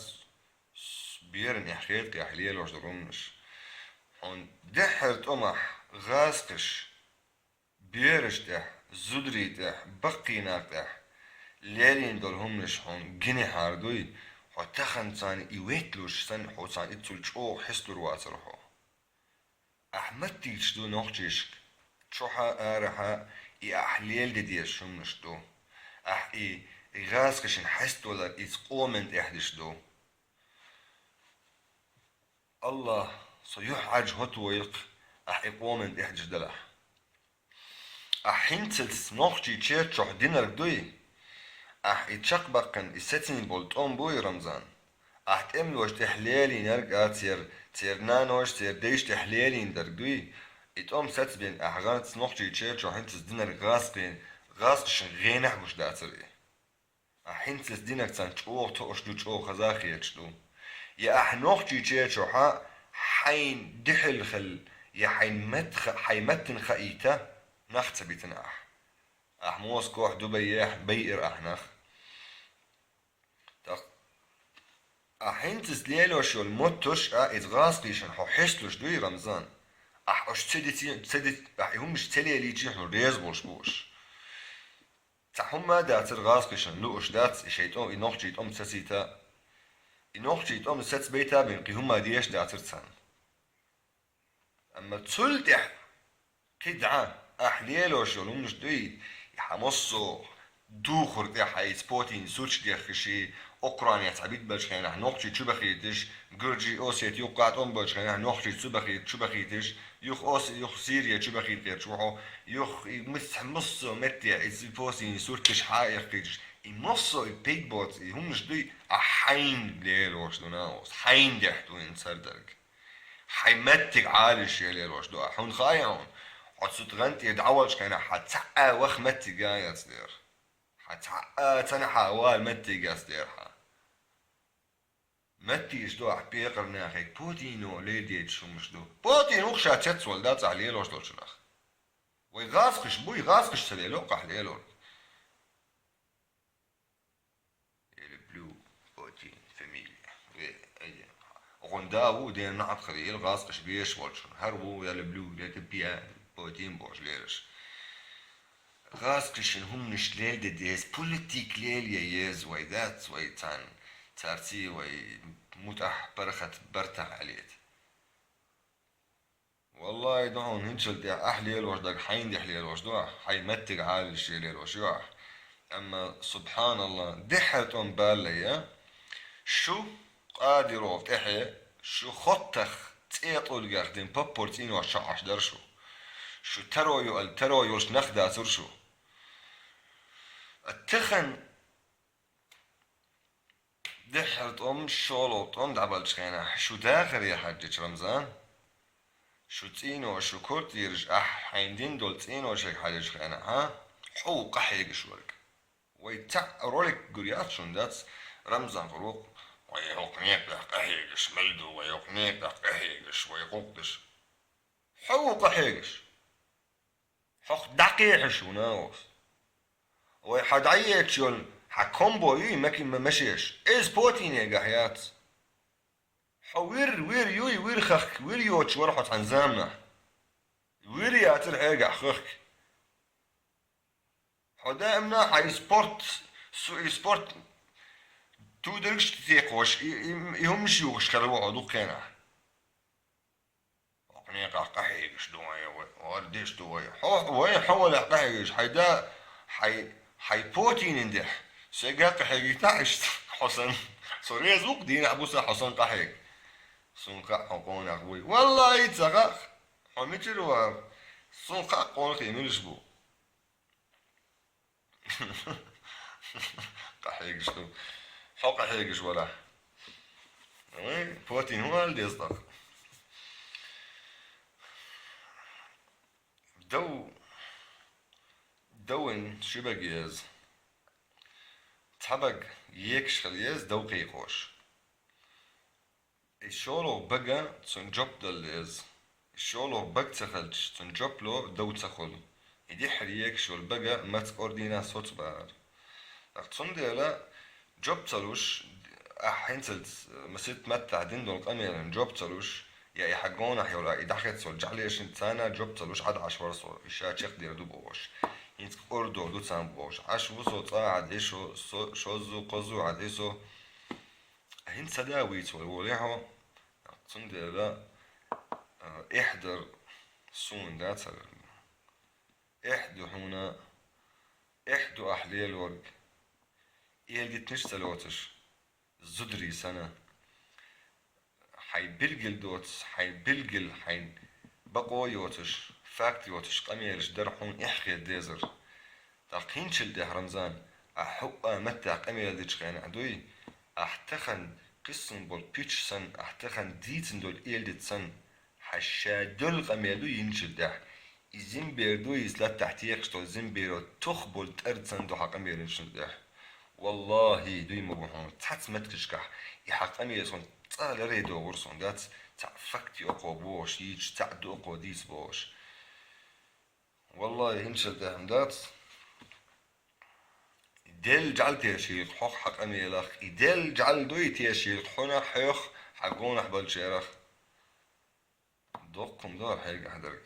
с-, беран эхь хета-кх ахь лелош дара хӀуманаш. Хьуна дуьххьара тӀомахь гӀазкхаш, бераш тӀехь, зударий тӀехь, баккхий нах тӀехь лелийна долу хӀуманаш хьуна гинехьара дуй, хьо тахана царна и ветталуш санна, хьо царна и цул чӀогӀа хьесталур вацара хьо. Ахь маттийчаш ду нохчишка, чохьа а, арахьа а, и ахь леладе дезаш хӀуманаш ду. Ахь и гӀазкхашна хьестадолар иза къоман тӀехь деш ду. Аллах, со юьхьӀаьржа хӀотта войла-кх, ахь и къоман тӀехь деш далахь. Ахь хӀинцалц Нохчийчерчохь динарг дуй? Ахь и чекхбаккхина и сацийна болу тӀом буй, Рамзан? Ахь тӀемалошна тӀехь лелийнарг а, церан, церан наноша, церан дайшна тӀехь лелийнарг дуй? И тӀом сацбина ахь гӀанца Нохчийчерчохь хӀинцалц динарг гӀазкхийн, гӀазкхашна гӀенахь гуш дацара и. Ахь хӀинцалц динарг царна чӀогӀа тоъуш ду, чӀогӀа хаза хеташ ду. Я ахь Нохчийчерчохьа хьайн дуьхьал хила, я хьайн мет ха-, хьайн меттана хаийта нах ца битина ахь. Ахь Москохь, Дубайехь байира ахь нах. Ахьа хӀинца иза лелош йолу моттарш а иза гӀазкхийшна хьо хьесталуш дуй, Рамзан? Ахьа уьш ца дици-, ца диц-, ахьа и хӀуманаш ца лелийчи хьуна реза болуш бу уьш. Цхьа хӀумма а дацара гӀазкхийшна лууш дац, и шайн тӀом, и нохчийн тӀом сацийта. И нохчийн тӀом сацабайта а бина, кхин хӀумма дезаш дацара царна. Амма цул тӀаьхьа кхидӀа ахь лелош йолу хӀуманаш дуй, и хьан массо а духар тӀехь хьайца Путин сурташ дехкаш, и Украинехь цхьа битбелчу хенахь нохчий чу бахийташ, Гуржий, Осет юккъахь тӀом болчу хенахь нохчий цу бахийта, чу бахийташ, юха Осе-, юха Сирия чу бахийта кхерча ву хьо, юха и мис-, массо а метте иза Путин сурташ хьа а эккхийташ, и массо а и пиг боцу, и хӀуманаш дуй, ахь хьайна лелош ду нахус, хьайна дехьа ду хӀинца хӀара дерг. Хьайн меттиг Ӏалашъе лелош ду ахь. Хьуна хаьий хьуна? Хьо цу тӀе гӀан тӀера дӀаволчу хенахь хьан цхьа а ваха меттиг а яц дера. Хьан цхьа а цхьанхьа а вала меттиг яц дера хьан. Меттигаш ду ахь пекъар нахе, Путино ледечу хӀуманаш ду. Путин ву-кх ша цецвала дац ахь лелош долчунах. Вай гӀазкхаш буй, гӀазкхаш ца лело-кх ахь лелорг. Я люблю Путин, фамилия. Ве, айя. Гунда ву ден нахьат хилийла гӀазкхаш беш волчун. ХӀара ву я люблю, я люблю Путин бош лераш. ГӀазкхашна хӀуманаш лелде деза, политик лелае еза вай дац, вай царна, царций вай мутӀахь паргӀат бартахь Ӏалета. Валлай, ду хьуна хӀинцул тӀехь ахь лелош дерг хьайна дехьа лелош ду ахь, хьайн меттиг Ӏалашъе лелош ю ахь. Амма, субхьаналлах, дехьара тӀом баллая, шу Къадиров тӀехье, шу хоттах цӀе кьургех дина поппар цӀийнош чохь Ӏаш дара шу. Шу таро ю аьлла, таро йолуш нах дацара шу. Ат тахана Дехьара тӀом, шолгӀа тӀом дӀабалчу хенахь, шу дахаре хьаьжча, Рамзан, шу цӀийнош, шу кортираш, ахь хьайн дина долу цӀийношега хьаьжчу хенахь, хьо ву къахьегаш верг. Вай цхьаъ ролик гур яц шуна дац, Рамзан гӀур ву-кх, вай хӀокху некъехь къахьегаш мел ду, вай хӀокху некъехь къахьегаш, вай гӀуллакх деш. Хьо ву къахьегаш. Хьох дӀакхехьаш ву нахус. Вай хьан дӀаехаш йолу хьан комбо юй маки-, ма-, машеш? Иза Путинегахь яц. Хьо вир, вир юй, вир хахка, вир йоцуш вара хьо цхьана заманахь. Вир яцара хьегахь хахка. Хьо даимна хьан и спорт, су-, и спорт тудергаш текхош, и, и, и хӀуманаш юхуш хир ву хьо дукха хенахь. ХӀокху некъахь къахьегаш ду вай, вай, вай деш ду вай. Хьо, вай, хьо валахь къахьегаш, хьайда, хьай, хьай Путинан дехьа. Сайга къахьегийтахь иштта, хьо санна. Со реза ву-кх дийнахь буса хьо санна къахьега. Суна хаьа хьо къонах вуй. Валлахи, ца хаьа. Хьо мичара вара? Суна хаьа къонахий милаш бу. Къахьегаш ду. Хьо къахьегаш вара. Ой, Путин хӀун ала деза тӀаккха? Дов, довин ши бага еза. Цхьа бага екаш хила еза, дов кхайкхош. И шолгӀа бага цунна жоп дала деза. И шолгӀа бага ца хилча, цунна жоп ло дов ца хуьлу. И дехьара екаш йолу бага маца кӀордийна соцбахьара. ТӀаккха цундела жоп ца луш, ахь хӀинцалц масит маттахь дина долу къамелан жоп ца луш, я и хьан гонахь йолу, и дӀахецна йолу жӀаьлешна царна жоп ца луш, Ӏад Ӏаш вара со, и ша чекхдер ду бохуш. ХӀинца кӀордор ду царна бохуш. Ӏаш ву со цкъа Ӏад, и шо-, со-, шоззу, кхоззу Ӏад, и со. ХӀинца ца да вийца вай волехьо, цундела, а, эхь дар суна дацара. Эхь ду хьуна, эхь ду ахь лелорг, эладитанаш ца лоцуш, зударий санна. Хьайн билггал доцуш, хьайн билггал, хьайн бакъо йоцуш, факт йоцуш къамелаш дар хьуна эхь хета дезара. ТӀаккха хӀинчул тӀехь, Рамзан, ахь хӀуъа меттехь къамел дечу хенахь дуй, ахь тахана кхиссина болу пуьча санна, ахь тахана дийцина долу эладита санна, хьан ша долу къамел ду йинчул тӀехь. И зимбер ду, иза латтахь текхаш долу зимберо тух болу тӀард санна ду хьан къамел йинчул тӀехь. Валлахи, дуй ма бу хьуна, цхьацца меттигашкахь, и хьан къамел суна цкъа ларъян догӀура суна дац, цхьаъ факт ю-кх бохуш йийцуш, цхьаъ ду-кх дийца бохуш. Валлахи, хӀинчул тӀехь-м дац. И Делла жӀаьла тешийла хьох хьа къамелах, и делла жӀаьла дуй тешийла хьуна хьох хьа гонахь болчарах. Доккхун дора хьайга хьадарг.